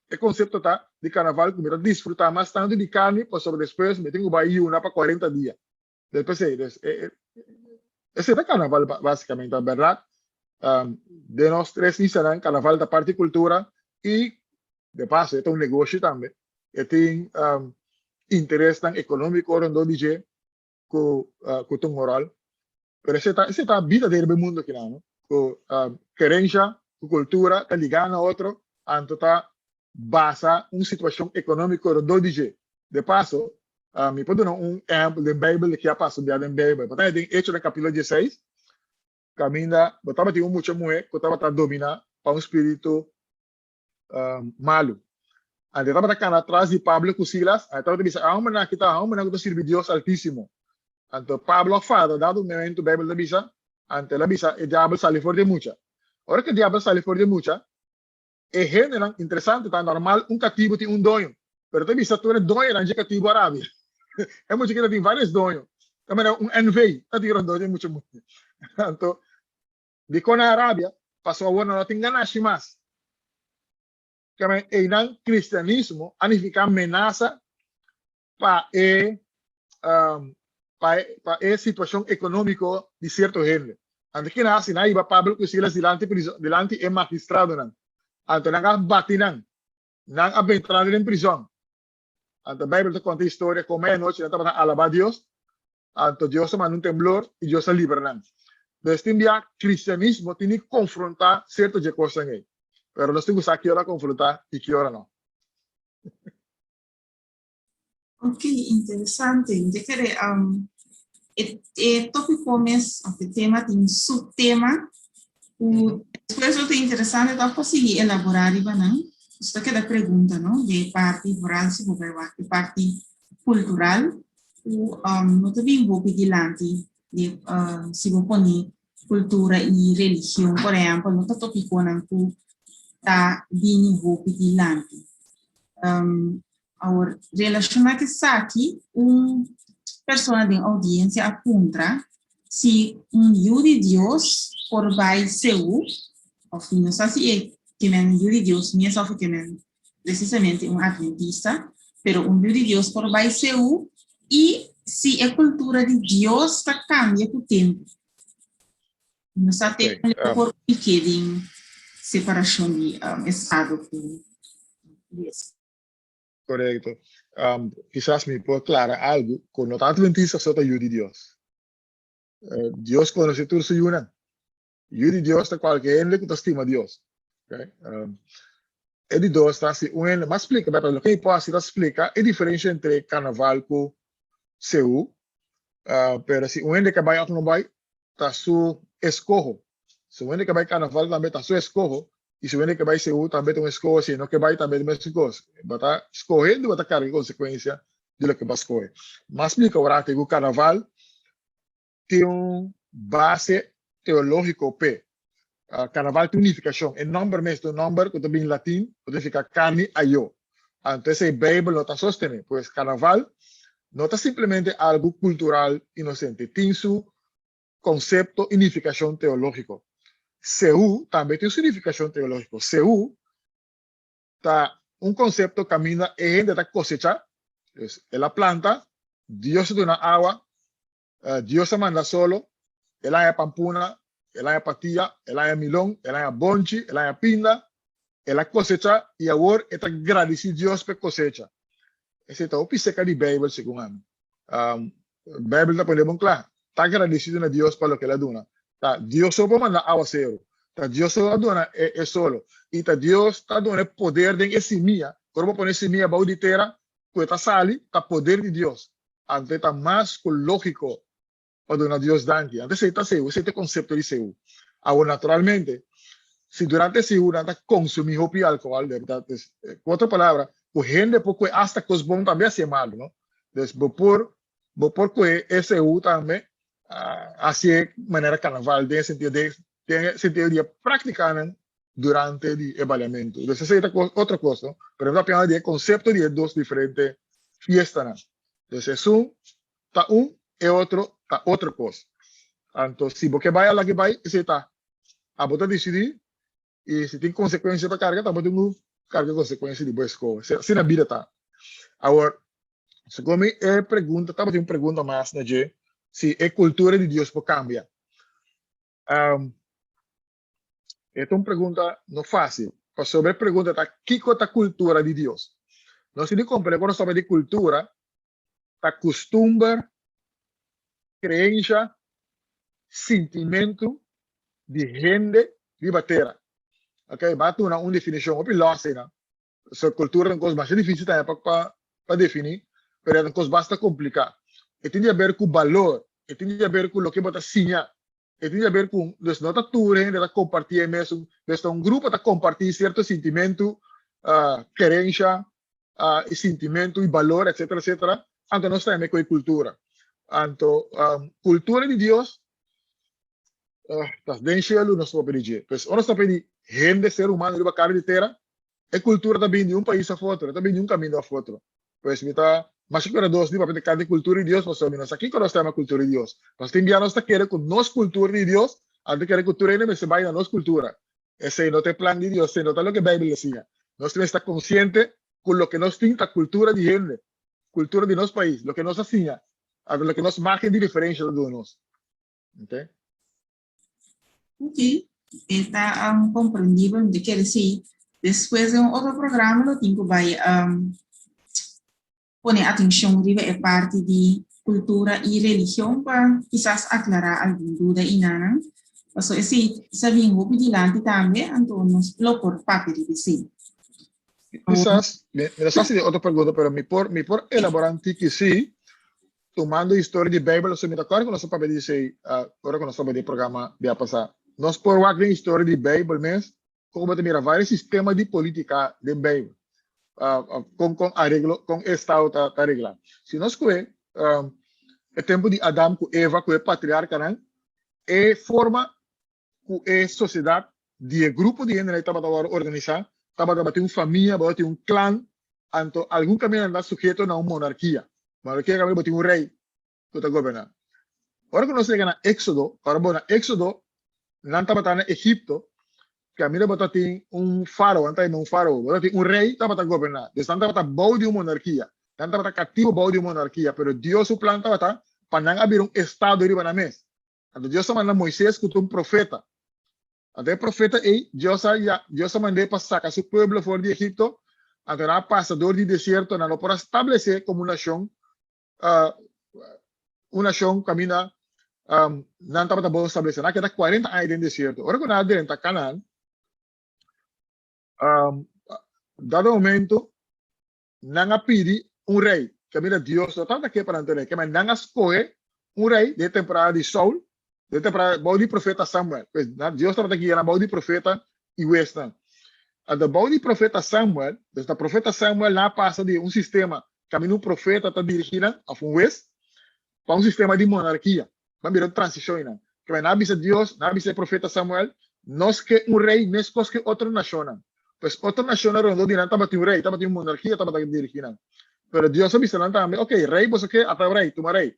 e konsepto ta di karnaval ku mi ta disfrutá mas tantu di karni pasobra despues mi tin ku bai yuna pa kuarenta dia. Despues ei, des, e, e, esei ta karnaval básikamente, ta bèrdat. Den nos tres islanan karnaval ta parti kultura i de paso e ta un negoshi tambe. E tin interesnan ekonómiko rondó di dje ku ku ta un ròl. Pero esei ta esei ta bida den e mundu akinan, no? Ku kerensha ku kultura ta ligá na otro, anto ta basa un situashon ekonómiko rondó di dje. De paso, mi por duna un ehèmpel den Beibel di ke a pasa un bia den Beibel. Bo ta den Echonan kapítulo dieseis, kaminda bo tabatin un mucha muhé ku tabata dominá pa un spiritu malu. Anto e tabata kana tras di Pablo ku Silas, anto e tabata bisa, E hòmbernan aki ta hòmbernan ku ta sirbi Dios Altísimo. Anto Pablo a fada dado momentu, Beibel ta bisa, anto el a bisa, E diabel sali for di e mucha. Ora ku e diabel sali for di e mucha, E hendenan, interesante, ta normal un katibu tin un doño, pero ta bisa tur e doñonan dje katibu a rabia. E mucha kila tin varios doño. Ta manera un NV ta tin rondó dje mucha mucha. Anto, dikon nan a rabia? Pasobra awor nan no tin ganashi mas. Keme einan kristianismo a nifiká menasa pa e pa e pa e situashon ekonómiko di sierto hende. Anto kina hasi? Nan a hiba Pablo ku Silas dilanti prizòn, dilanti e magistradonan. Anto nan a bati nan. Nan a benta nan den prizòn. Anto Beibel ta konta e historia kon meianochi nan tabata alabá Dios. Anto Dios a manda un temblor i Dios a libra nan. Pues tin bia kristianismo tin di konfrontá sierto dje kosnan ei. Pero nos tin ku sa ki ora konfrontá i ki ora no. Ok, interesante. Mi ta kere um, e, e tópiko mes, of e tema tin subtema, ku despues lo ta interesante toch pa sigui elaborá riba nan. Nos ta keda pregunta, no? De parti vooral si bo bai wak de parti kultural, ku um, no ta bin hopi dilanti de uh, si bo pone kultura i religion, por ehèmpel, no ta topikonan ku ta bini hopi dilanti. Um, awor, relashoná ku esaki, un persona den oudiensia a puntra si un yu di Dios por bai Seú, òf mi no sa si e ke men yu di Dios mes òf e ke men presisamente un adventista, pero un yu di Dios por bai Seú i si e kultura di Dios ta kambia ku tempu. No sa te por pique den separashon di estado ku. Yes. Korekto. Kisas mi por klara algu ku no ta adventista so ta yu di Dios. Dios konosé tur su yunan. Yu di Dios ta kualke hende ku ta stima Dios. Okay? E di dos ta si un hende, mas splika, pero loke mi por hasi ta splika e diferensha entre karnaval ku seú. Pero si un hende ke bai òf no bai, ta su eskoho. Si un hende ke bai karnaval tambe ta su eskoho, i si un hende ke bai seú tambe ta un eskoho, si e no ke bai tambe ta mesun kos. Bo ta skohe i bo ta karga e konsekuensia di loke bo a skohe. Mas splika ora ku karnaval tin un base teológiko p'e. Karnaval tin un nifikashon. E nòmber mes ta un nòmber ku ta bin latin, ku ta nifiká karni ayó. Anto esei Beibel no ta sostené. Pues karnaval no ta simplemente algu kultural inosente. Tin su konsepto i nifikashon teológiko. Seú tambe tin su nifikashon teológiko. Seú ta un konsepto kaminda e hende ta kosechá. Dus el a planta, Dios ta duna awa, Dios a manda solo, el a haña pampuna, el a haña patia, el a haña milon, el a haña bonchi, el a haña pinda, el a kosecha i awor e ta gradisí Dios pa e kosecha. Esei ta hopi seka di Beibel segun ami. Beibel ta pone bon kla, ta gradisido na Dios pa loke el a duna. Ta Dios so por manda awaseru, ta Dios so a duna e solo i ta Dios ta duna e poder den e simia. Ora bo pone e simia bou di tera ku e ta sali, ta poder di Dios. Anto e ta mas ku lógiko pa duna Dios danki. Anto esei ta seú, esei ta e konsepto di seú. Awor, naturalmente, si durante e seú nan ta konsumí hopi alkohòl, de bèrdat, dus, ku otro palabra, ku hende por kohe asta kos bon tambe hasié malu, no? Dus bo por, bo por kohe e seú tambe hasié manera karnaval den e sentido den e sentido di e práktikanan durante di e baliamentu. Dus esei ta otro kos, no? Pero mi ta papiando di e konsepto di e dos diferente fiestanan. Dus esun ta un, e otro ta otro kos. Anto si bo ke bai a laki bai, esei ta abo ta disidí i si tin konsekuensia pa karga, ta bo tin ku karga konsekuensia di bo eskoho. Asina bida ta. Awor, segun mi e pregunta, tabatin un pregunta mas na dje, si e kultura di Dios por kambia. E ta un pregunta no fácil, pasobra e pregunta ta kiko ta kultura di Dios? Nos tin di komprende ku nos ta papia di kultura ta kustumber, kreensha, sintimentu di hende riba tera. Ok, bo a duna un definishon hopi lòs einan. So kultura ta un kos masha difísil tambe pa pa pa definí, pero e ta un kos basta kompliká. E tin di haber ku balor, e tin di haber ku loke bo ta siña, E tin di haber ku, dus no ta tur hende ta kompartí e mesun, dus ta un grupo ta kompartí sierto sintimentu, kerensha, i sintimentu i balor etsetera etsetera, anto nos ta hende ku e kultura. Anto kultura di Dios ta den shelu nos ta papia di dje. Pues ora nos ta papia di hende, ser humano riba kara di tera, e kultura ta bini di un pais òf otro, e ta bini di un kaminda òf otro. Pues mi ta masha kurados di papia tokante kultura di Dios, pasobra mi no sa kiko nos ta yama kultura di Dios. Pasobra tin bia nos ta kere ku nos kultura di Dios, anto kere ku tur hende mester bai na nos kultura. Esei no ta e plan di Dios, esei no ta loke Beibel ta siña. Nos mester ta konsiente ku loke nos tin ta kultura di hende, kultura di nos pais, loke nos a siña, anto loke nos margen di diferensha ta duna nos. Okay? Ok, e ta um, comprendibel, mi ta kere si despues den un otro programa lo tin ku bai um, pone atencion riba e parti di cultura i religion pa kisas aclara algun duda i nanan. Paso esei sa bin hopi dilanti tambe, anto nos lo por papia riba esei. Kisas, mi no sa si tin otro pregunta, pero mi por, mi por elabora un tiki si, Tumando historia di Bijbel, so mi ta kòrda ku nos a papia di esei ora ku nos tabata den programa bia pasá. Nos por wak den historia di Bijbel mes kon bo ta mira vários sistema di polítika den Bijbel, kon kon areglo, kon e estado ta ta reglá. Si nos kohe e tempu di Adam ku Eva ku e patriarkanan, e forma ku e sosiedat di e grupo di hendenan tabata wòrdu organisá, tabata tabatin un famia, tabatin un klan, anto algun kaminda nan ta suheto na un monarkia. Monarkia kaminda bo tin un rei ku ta goberná. Ora ku nos yega na Éksodo, ora bo na Éksodo, nan tabata na Egipto, kaminda bo ta tin un fárao, nan ta yama un fárao, bo ta tin un rei tabata goberná. Dus nan tabata bou di un monarkia, nan tabata katibu bou di un monarkia, pero Dios su plan tabata pa nan a bira un estado riba nan mes. Anto Dios a manda Moises ku ta un profeta. Anto e profeta ei, Dios a ya, Dios a mand'é pa saka su pueblo for di Egipto. Anto nan a pasa dor di desierto, nan no por a stablesé komo un nashon, un nashon kaminda nan tabata bon stablesé. Nan a keda kuarenta aña den desierto. Ora ku nan a drenta Kanaan, dado momento nan a pidi un rei, kaminda Dios no tabata ke pa nan tin rei. Kema nan a skohe un rei den e temporada di Saul, den e temporada bou di profeta Samuel. Pues Dios tabata guia nan bou di profeta i huesnan. Anto bou di profeta Samuel, dus na profeta Samuel nan a pasa di un sistema kaminda un profeta ta dirigí nan, òf un hues, pa un sistema di monarkia. Nan bira un transishon einan. Kema nan a bisa Dios, nan a bisa e profeta Samuel, Nos ke un rei meskos ke otro nashonnan. Pues otro nashonnan rondó di nan tabatin un rei, tabatin un monarkia tabata dirigí nan. Pero Dios a bisa nan tambe, Ok, rei boso ke, ata rei, tuma rei.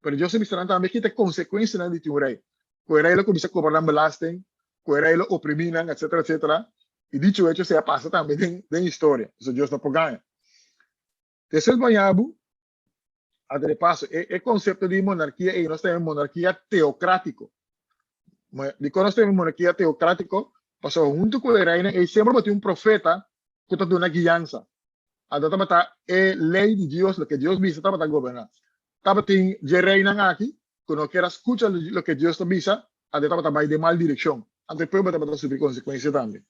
Pero Dios a bisa nan tambe ki ta e konsekuensianan di tin un rei. Ku e rei lo kuminsá kobra nan belasting, ku e rei lo oprimí nan, etsetera, etsetera. I dicho hecho esei a pasa tambe den den historia. Pasobra Dios no por gaña. Despues baña bo, Anto de paso, e, e konsepto di monarkia ei nos ta yama monarkia teokrátiko. Dikon nos ta yama monarkia teokrátiko? Pasobra huntu ku e reinan ei semper bo tin un profeta ku ta duna guiansa. Anto tabata e lei di Dios, loke Dios bisa tabata goberná. Tabatin dje reinan aki ku no kier a skucha loke Dios ta bisa, anto e tabata bai den mal direkshon. Anto e pueblo tabata sufri konsekuensia tambe.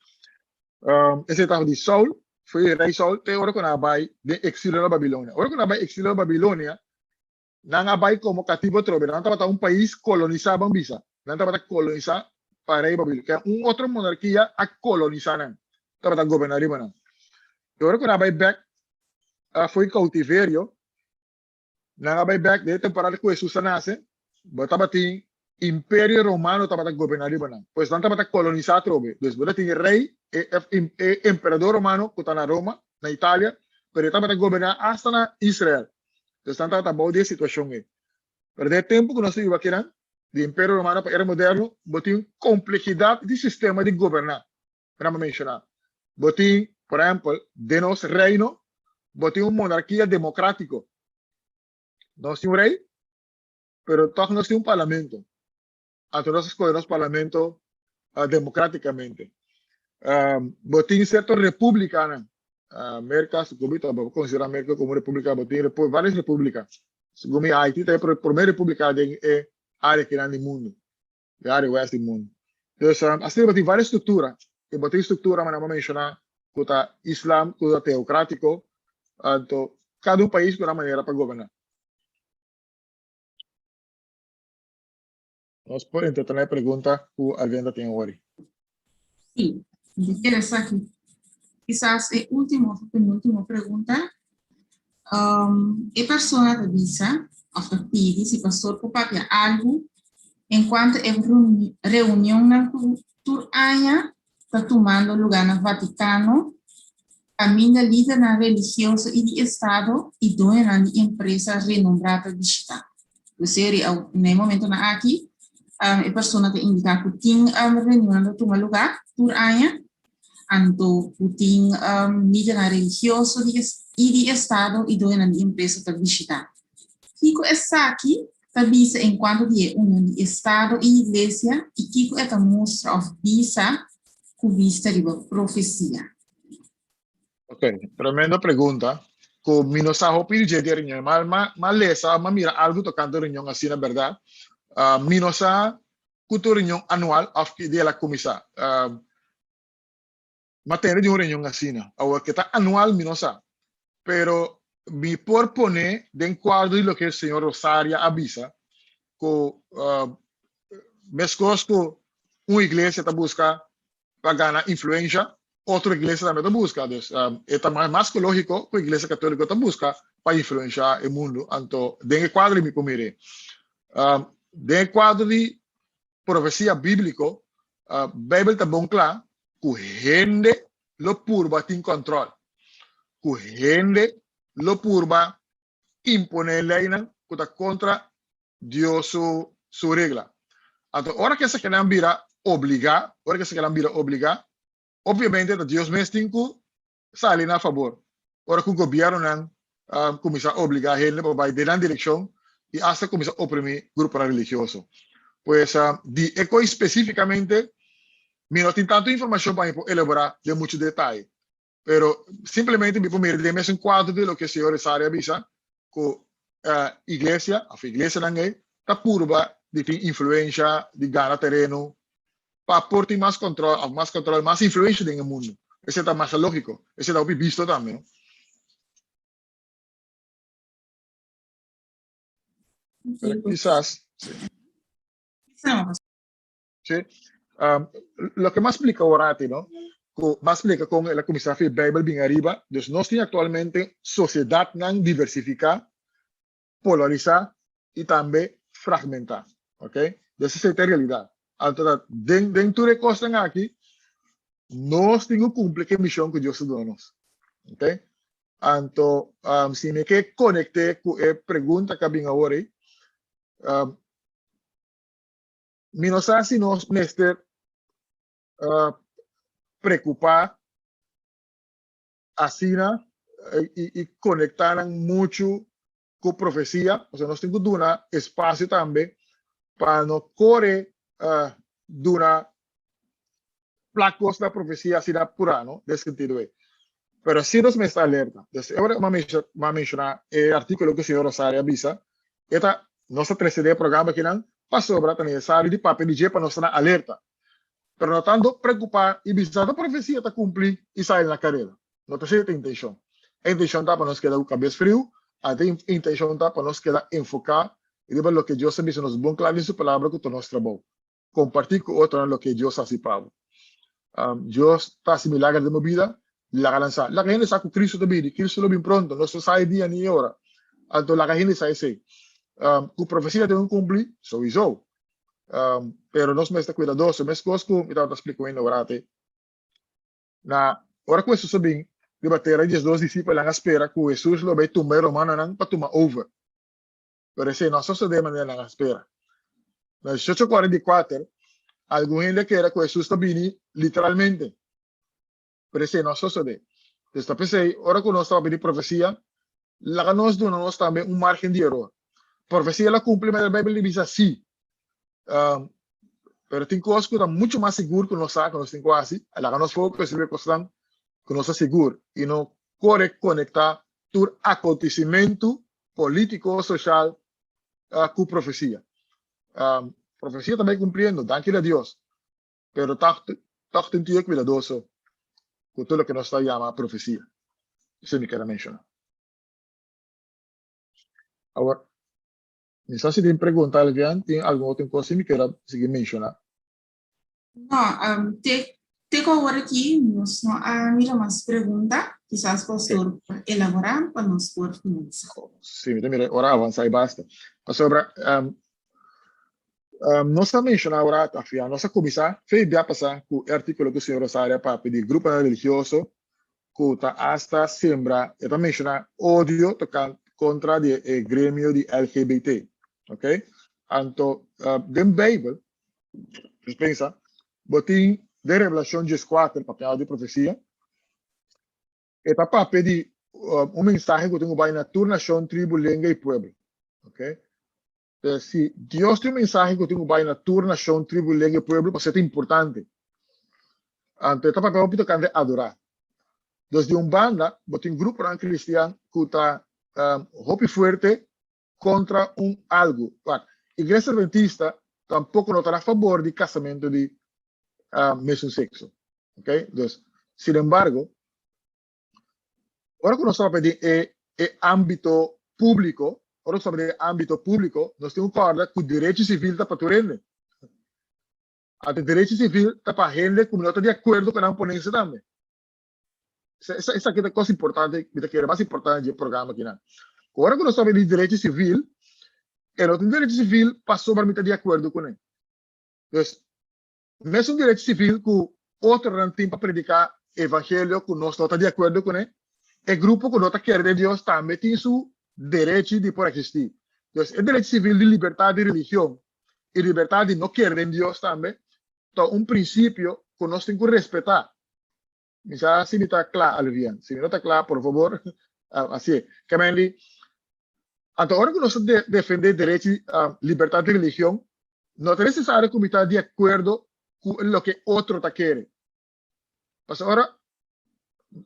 Esei tabata di Saul, foi e rei Saul te ora ku nan a bai den eksilio na Babilonia. Ora ku nan a bai eksilio na Babilonia, nan a bai komo kativo atrobe. Nan tabata un pais kolonisá, ban bisa. Nan tabata kolonisá pa rei Babilonia. Ke un otro monarkia a kolonisá nan, tabata goberná riba nan. I ora ku nan a bai bèk foi koutiverio, Nan a bai bek den e temporada ku Hesus a nase, bo tabatin Imperio Romano tabata goberná riba nan. Pues nan tabata kolonisá atrobe. Dus bo ta tin e rei, e e emperador romano ku ta na Roma, na Italia, pero e tabata goberná asta na Israel. Dus nan tabata bou di e situashon ei. Pero den e tempu ku nos ta biba akinan, di Imperio Romano pa era moderno, bo tin komplehidat di sistema di goberná. Mira mi menshoná. Bo tin, por ehèmpel, den nos reino, bo tin un monarkia demokratiko. Nos tin un rei, pero tòg nos tin un parlamento. Anto nos a skohe nos parlamento demokratikamente. Bo tin sierto repúblikanan. Merka, segun mi ta konsiderá Merka komo un repúblika, bo tin vários repúblika. Segun mi Haiti ta e promé repúblika den e área kinan di mundu. E área west di mundu. Dus asina bo tin varios struktura. I bo tin struktura manera bo menshoná ku ta islam, ku ta teokrátiko. Anto kada un pais ku nan manera pa goberná. Nos por entra na e pregunta ku Alvenda tin awor. Sí, mi ta kere esaki. Kisas e último of penúltimo pregunta. Um, e persona ta bisa of ta pidi si pastor por papia algu en cuanto e reunionnan ku tur aña ta tumando lugá na Vaticano, kaminda lidernan religioso i di estado i doñonan di empresa renombrá ta bishitá. P'esei na e momentonan aki e persona ta indiká ku tin reunionnan ta tuma lugá tur aña, anto ku tin lidernan religioso i di estado i doñonan di empresa ta bishitá. Kiko esaki ta bisa enkuanto di e union di estado i iglesia i kiko e ta mustra òf bisa ku bista riba profesia? Ok, tremendo pregunta. Ku mi no sa hopi di dje di e reunion. Ma, ma, ma lesa, ma mira algu tokante reunion asina, bèrdat. Uh, mi no sa ku ta un reunion anual òf ki dia el a kuminsá. Uh, ma tende di un reunion asina. Awor, ke ta anual mi no sa. Pero mi por pone den kuadro di loke señor Rosaria a bisa, ku uh, meskos ku un iglesia ta buska pa gana influensha, otro iglesia tambe ta buska. Dus e ta mas ku lógiko ku iglesia katóliko ta buska pa influensha e mundu. Anto den e kuadro mi por mir'é. Den e kuadro di profesia bíbliko, Beibel ta bon kla ku hende lo purba tin kòntròl, ku hende lo purba imponé leinan ku ta kontra Dios su su regla. Anto ora ku esakinan bira obligá, ora ku esakinan bira obligá, obviamente ta Dios mes tin ku sali na fabor. Ora ku gobièrnunan kuminsá obligá hende pa bai den nan direkshon i asta kuminsá oprimí gruponan religioso. Pues di e kos spesífikamente mi no tin tantu informashon pa mi por elaborá den muchu detaye. Pero simplemente mi por mira den mesun cuadro di loke señor Rosario a bisa cu iglesia of iglesianan ei ta purba di tin influencia, di gana tereno pa por tin mas control of mas control, mas influencia den e mundo. Esei ta masha logico. Esei ta hopi bisto tambe, no? Pero kisas, sí. Sí. Loke m'a splika orati, no? Ku m'a splika kon el a kuminsá fi Beibel bin ariba. Dus nos tin aktualmente sosiedatnan diversifiká, polarisá i tambe fragmentá. Oké? Dus esei ta e realidat. Anto ta den den tur e kosnan aki nos tin ku kumpli ku e mishon ku Dios a duna nos. Oké? Anto si mi ke konekt'é ku e pregunta ku a bin awor ei, Mi no sa si nos mester preocupa asina y conecta nan mucho cu profecia, pasobra nos tin cu duna espacio tambe pa no core duna plak cos na profecia asina pura, no? Den sentido ey. Pero si nos mester alerta. Des e ora m'a menciona e articulo cu señor Rosario a bisa, e ta nos ta trece den e programa akinan pasobra ta necesario di papia di dje pa nos ta na alerta. Pero no tanto preocupa y bisa ta profecia ta cumpli y sali na careda. No ta esey ta intencion. E intencion ta pa nos keda cu cabes friu, anto e intencion ta pa nos keda enfoca riba loke Dios a bisa nos bon cla den su palabra cu ta nos trabou. Kompartí ku otronan loke Dios hasi pa bo. Dios ta hasi milager den bo bida, laga nan sa. Laga hende sa ku Kristu ta bini, Kristu lo bin pronto, nos no sa e dia ni e ora. Anto laga hende sa esei. Ku profesia tin ku kumpli? Souiso. Pero nos mester ta kuidadoso, meskos ku mi tabata splika un hende ora te. Na ora ku Hesus a bin riba tera, e diesdos disipelnan a spera ku Hesus lo bai tumba e romanonan pa tuma over. Pero esei no a sosodé manera nan a spera. Na 1844, algun hende a kere ku Hesus ta bini literalmente, pero esei no a sosodé. Pues ta p'esei, ora ku nos ta papia di profesia, laga nos duna nos tambe un márgen di eror. Profesia lo a kumpli manera Beibel ta bisa? Sí. Pero tin kos ku ta muchu mas sigur ku nos sa ku nos tin ku hasi. Laga nos focus riba e kosnan ku nos ta sigur i no kore konektá tur akontesimentu polítiko, soshal ku profesia. Profesia ta bai kumpliendo, danki na Dios, pero tòg tòg tin tur e kuidadoso ku tur loke nos ta yama profesia. Esei mi kere menshoná. Awor, mi sa si tin pregunta algien, tin algun otro kos si mi kere sigui menshoná. No, te, te ku awor aki nos no a mira mas pregunta. Kisas pastor por elaborá pa nos por finalisá. Sí, mi ta mira ora avansá i basta. Pasobra nos a menshoná ora afia, nos a kuminsá fe bia pasá ku e artíkulo ku señor Rosario a papia di gruponan religioso ku ta asta sembra, e ta menshoná odio tokante kontra di e gremio di LGBT. Ok? Anto den Beibel Nos pensa, bo tin den Revelacion dieskuater papiado di profecia, e ta papia di un mensahe ku tin ku bai na tur nashon, tribu, lenga i pueblo. Ok? Entonces, si Dios tin un mensahe ku tin ku bai na tur nashon, tribu, lenga i pueblo, pasobra e ta importante. Anto e ta papia hopi tokante adorá. Dus di un banda, bo tin gruponan kristian ku ta hopi fuerte kontra un algu. Wak, Iglesia Adventista tampoko no ta na fabor di kasamentu di mesun sekso. Ok? Dus, sin embargo, ora ku nos ta papia den e e ámbito públiko, ora nos ta papia den e ámbito públiko, nos tin ku kòrda ku derecho sivil ta pa tur hende. Anto derecho sivil ta pa hende ku no ta di akuerdo ku nan ponensia tambe. Esaki ta kos importante, mi ta kere mas importante di e programa akinan. Ora ku nos papia di derecho sivil, e no ta un derecho sivil pasobra mi ta di akuerdo kuné. Dus, mesun derecho sivil ku otronan tin pa prediká evangelio ku nos no ta di akuerdo kuné, e grupo ku no ta kere den Dios tambe tin su derechi di por eksistí. Dus, e derecho sivil di libertat di religion i libertat di no kere den Dios tambe ta un prinsipio ku nos tin ku respetá. Mi sa si mi ta kla, Alvian. Si mi no ta kla, por fabor, hasié. Kemenli, anto ora ku nos ta defendé derechi, libertat di religion, no ta nesesario ku mi ta di akuerdo ku loke otro ta kere. Pasobra ora.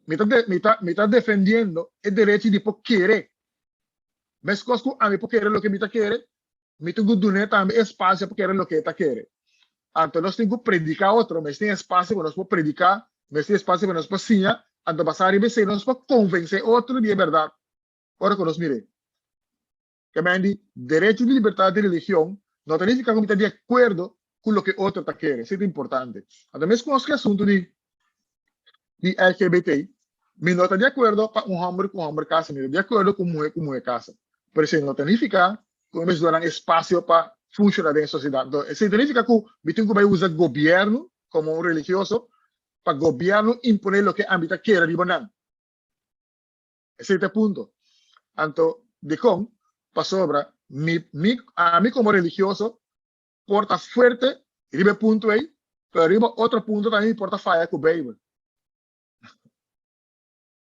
Mi ta, mi ta, mi ta defendiendo e derecho di por kere. Meskos ku ami por kere loke mi ta kere, mi tin ku dun'é tambe espasio pa kere loke e ta kere. Anto nos tin ku prediká otro, mes tin espasio pa nos por prediká, mes tin espasio pa nos por siña, anto basá riba esei nos por konvensé otro di e bèrdat ora ku nos mir'é. Ke men di derecho di libertat di religion no ta nifiká ku mi ta di akuerdo ku loke otro ta kere, esei ta importante. Anto mes ku nos ku e asuntu di di LGBT, mi no ta di akuerdo pa un hòmber ku hòmber kasa, mi ta di akuerdo ku un muhé ku muhé kasa. Pero esei no ta nifiká ku mi mester duna nan espasio pa funshoná den e sosiedat. Anto esei ta nifiká ku mi tin ku bai usa gobièrnu komo un religioso pa gobièrnu imponé loke ami ta kere riba nan. Esei ta e punto. Anto dikon? Pasobra mi mi ami komo religioso por ta fuerte riba e punto ei, pero riba otro punto tambe mi por ta faya ku Beibel.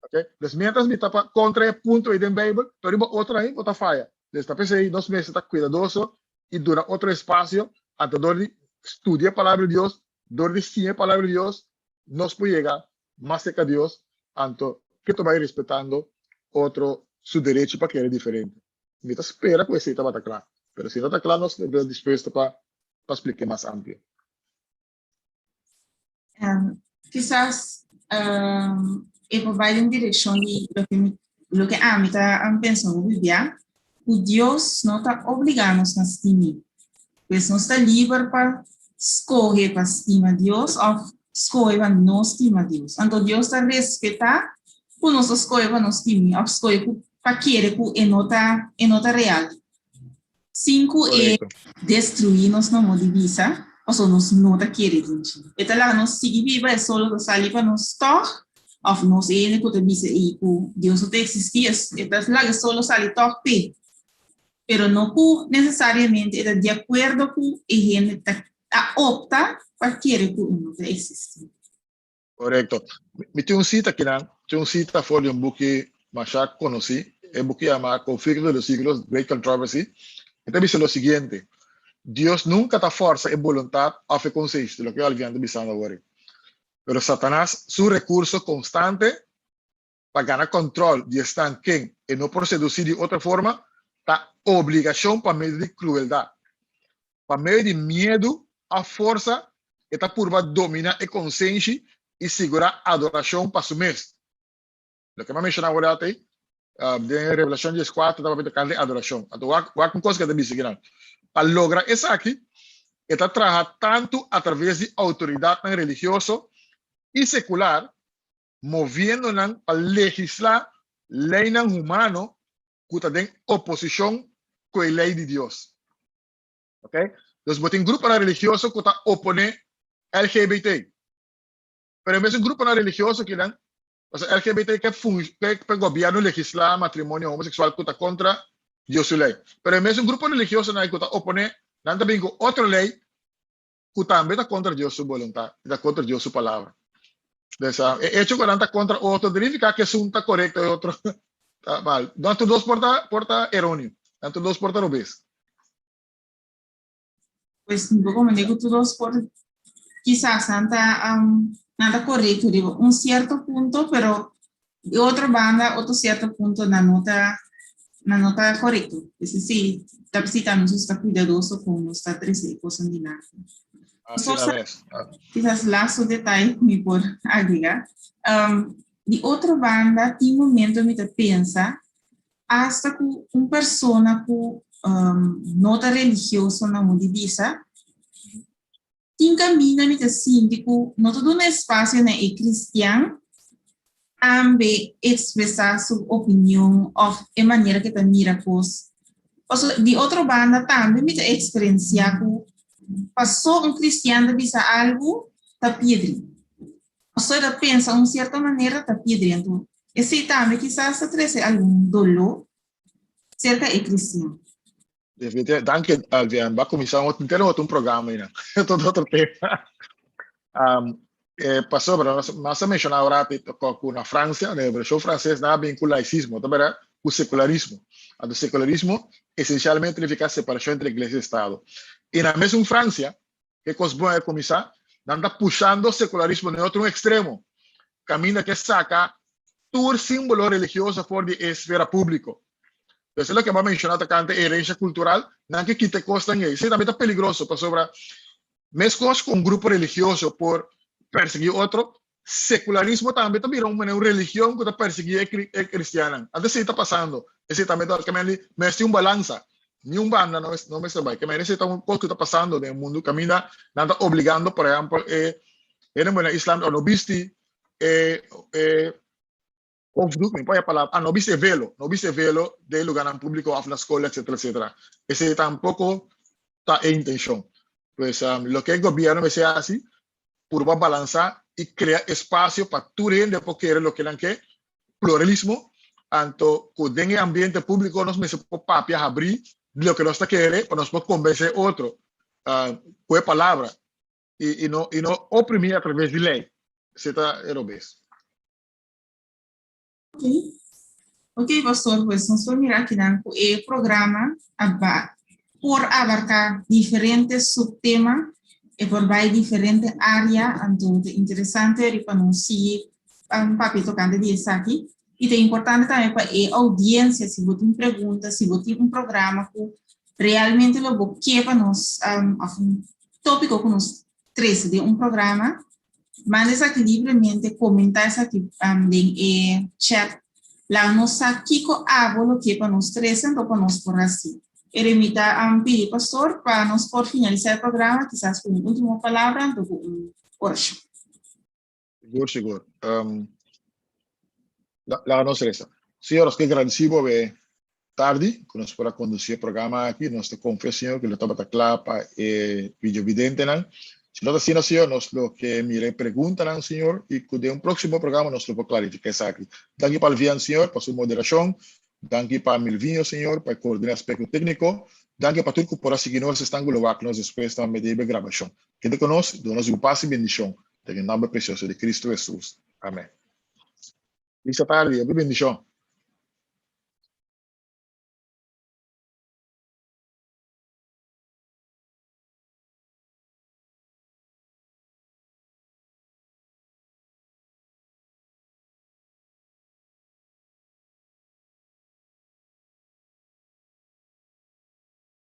Ok? Dus mientras mi ta pa kontra e punto ei den Beibel, pero riba otro ahí bo ta faya. Dus ta p'esei nos mester ta kuidadoso i duna otro espasio, anto dor di studia e Palabra di Dios, dor di siña e Palabra di Dios, nos por yega mas serka Dios, anto ke ta bai respetando otro su derecho pa kere diferente. Mi ta spera ku esei tabata kla, pero si no ta kla nos ta dispuesto pa pa splik'é mas amplio. Kisas e por bai den direkshon di loke mi loke ami ta pensa hopi bia, ku Dios no ta obligá nos na stim'é. Pues nos ta liber pa skohe pa stima Dios òf skohe pa no stima Dios. Anto Dios ta respetá ku nos ta skohe pa no stim'é òf skohe ku pa kere ku e no ta e no ta real. Sin ku e destruí nos na modo di bisa, pasobra nos no ta kere den dje. E ta laga nos sigui biba, e solo ta sali pa nos tòg, òf nos e hende ku ta bisa ei ku Dios no ta eksistí, e ta laga e solo sali tòg p'e. Pero no ku nesesariamente e ta di akuerdo ku e hende ta a opta pa kere ku e no ta eksistí. Korekto. Mi tin un sita kinan, tin un sita for di un buki masha konosí. E buki yama Conflicto de los Siglos, Great Controversy. E ta bisa lo siguiente, Dios nunka ta fòrsa e boluntat òf e konsenshi, loke Alvian ta bisando awor ei. Pero Satanas su rekurso konstante pa gana kòntròl di esnan ken e no por sedusí di otro forma ta obligashon pa medio di krueldat. Pa medio di miedu òf forsa e ta purba dominá e konsenshi i sigurá adorashon pa su mes. Loke mi a menshoná awor ei den Revelashon dieskuater ta papia tokante adorashon. Anto wak wak un kos ku e ta bisa kinan. Pa logra esaki e ta traha tantu atraves di outoridatnan religioso i sekular moviendo nan pa legislá leinan humano ku ta den oposishon ku e lei di Dios. Ok? Dus bo tin gruponan religioso ku ta oponé LGBT. Pero e mesun gruponan religioso kinan, pasobra LGBT ke fun ke pa gobièrnu legislá matrimonio homoseksual ku ta kontra Dios su lei. Pero e mesun grupo religiosonan ku ta oponé, nan ta bin ku otro lei ku tambe ta kontra Dios su boluntat i ta kontra Dios su palabra. Dus e echo ku nan ta kontra otro no nifiká ku esun ta korekto i otro ta mal. Nan tur dos por ta por ta eróneo, nan tur dos por ta robes. Pues mi por comprende ku tur dos por kisas nan ta nan ta korekto riba un sierto punto, pero di otro banda otro sierto punto nan no ta nan no ta korekto. Esei si ta si ta nos ta kuidadoso kon nos ta trese e kosnan dilanti. Asina mes. Kisas lasto detaye ku mi por agrega. Di otro banda tin momento mi ta pensa hasta ku un persona ku no ta religioso na modo di bisa Tin kaminda mi ta sinti ku no ta duna espasio na e kristian tambe ekspresá su opinion òf e manera ku e ta mira kos. Pasobra di otro banda tambe mi ta eksperensiá ku pasó un kristian ta bisa algu ta piedri. Pasó e ta pensa un sierto manera ta piedri. Anto esei tambe kisas ta trese algun doló serka e kristian. Definitivamente. Danki, Alvian. Ba kuminsá un otro, otro un programa einan. Tot otro tema. Um, eh, pasobra, nos, nos a menshoná un rato ku na Fransia, na Revolushon Franses, nan a bin ku laicismo, ta berdad? Ku sekularismo. Anto sekularismo esensialmente nifiká separashon entre iglesia i estado. I na mesun Fransia, ke kos bon a kuminsá, nan ta pushando sekularismo na e otro un ekstremo. kaminda ke saka tur símbolo religioso for di e esfera públiko. Entonces, loke bo a menshoná tokante e herensia kultural, nan ke kita e kosnan ei. Esei tambe ta peligroso, pasobra meskos ku un grupo religioso por persiguí otro, sekularismo tambe ta bira un manera un religion ku ta persiguí e kristiannan. Anto esei ta pasando. Esei tambe ta ke men mester un balansa. Niun banda no no mester bai. Ke men esei ta un kos ku ta pasando den e mundu kaminda nan ta obligando, por ehèmpel, e hende muhé na islam no bisti e e hoofddoek, mi por e palabra, ah, no bisti e velo, no bisti e velo den lugarnan públiko òf na skol, etcétera, etcétera. Esei tampoko ta e intenshon. Pues loke e gobièrnu mester hasi, purba balansá i krea espasio pa tur hende por kere loke nan ke, pluralismo, anto ku den e ambiente públiko nos mester por papia habrí di loke nos ta kere pa nos por kombensé otro ku e palabra i no i no oprimí atraves di lei. Esei ta e robes. Ok. Ok, pastor, pues nos por mira akinan ku e programa a ba por abarká diferente subtema, e por bai diferente área, anto ta interesante riba nos sigui papia tokante di esaki. I ta importante tambe pa e oudiensia, si bo tin pregunta, si bo tin un programa ku realmente lo bo ke pa nos, òf un tópiko ku nos trese den un programa, Manda esaki libremente, komentá esaki den e chat. Laga nos sa kiko abo lo ke pa nos trese anto pa nos por hasi. Ere mi ta pidi pastor pa nos por finalisá e programa kisas ku un último palabra anto ku un orashon. Sigur, sigur. Laga nos resa. Señor, nos ke gradisí bo e tardi ku nos por a kondusí e programa aki. Nos ta konfia, Señor, ku lo tabata kla pa e videovidentenan. Si no ta asina, Señor, nos lo ke mira e preguntanan, Señor, i ku den un próksimo programa nos lo por klarifiká esaki. Danki pa Alvian, Señor, pa su moderashon. Danki pa Milvinho, Señor, pa e koordiná aspekto tékniko. Danki pa tur ku por a sigui nos esnan ku lo wak nos despues tambe den e grabashon. Keda ku nos, duna nos bo pas i bendishon. Den e nòmber presioso di Kristu Hesus. Amèn. Lisa tardi, hopi bendishon.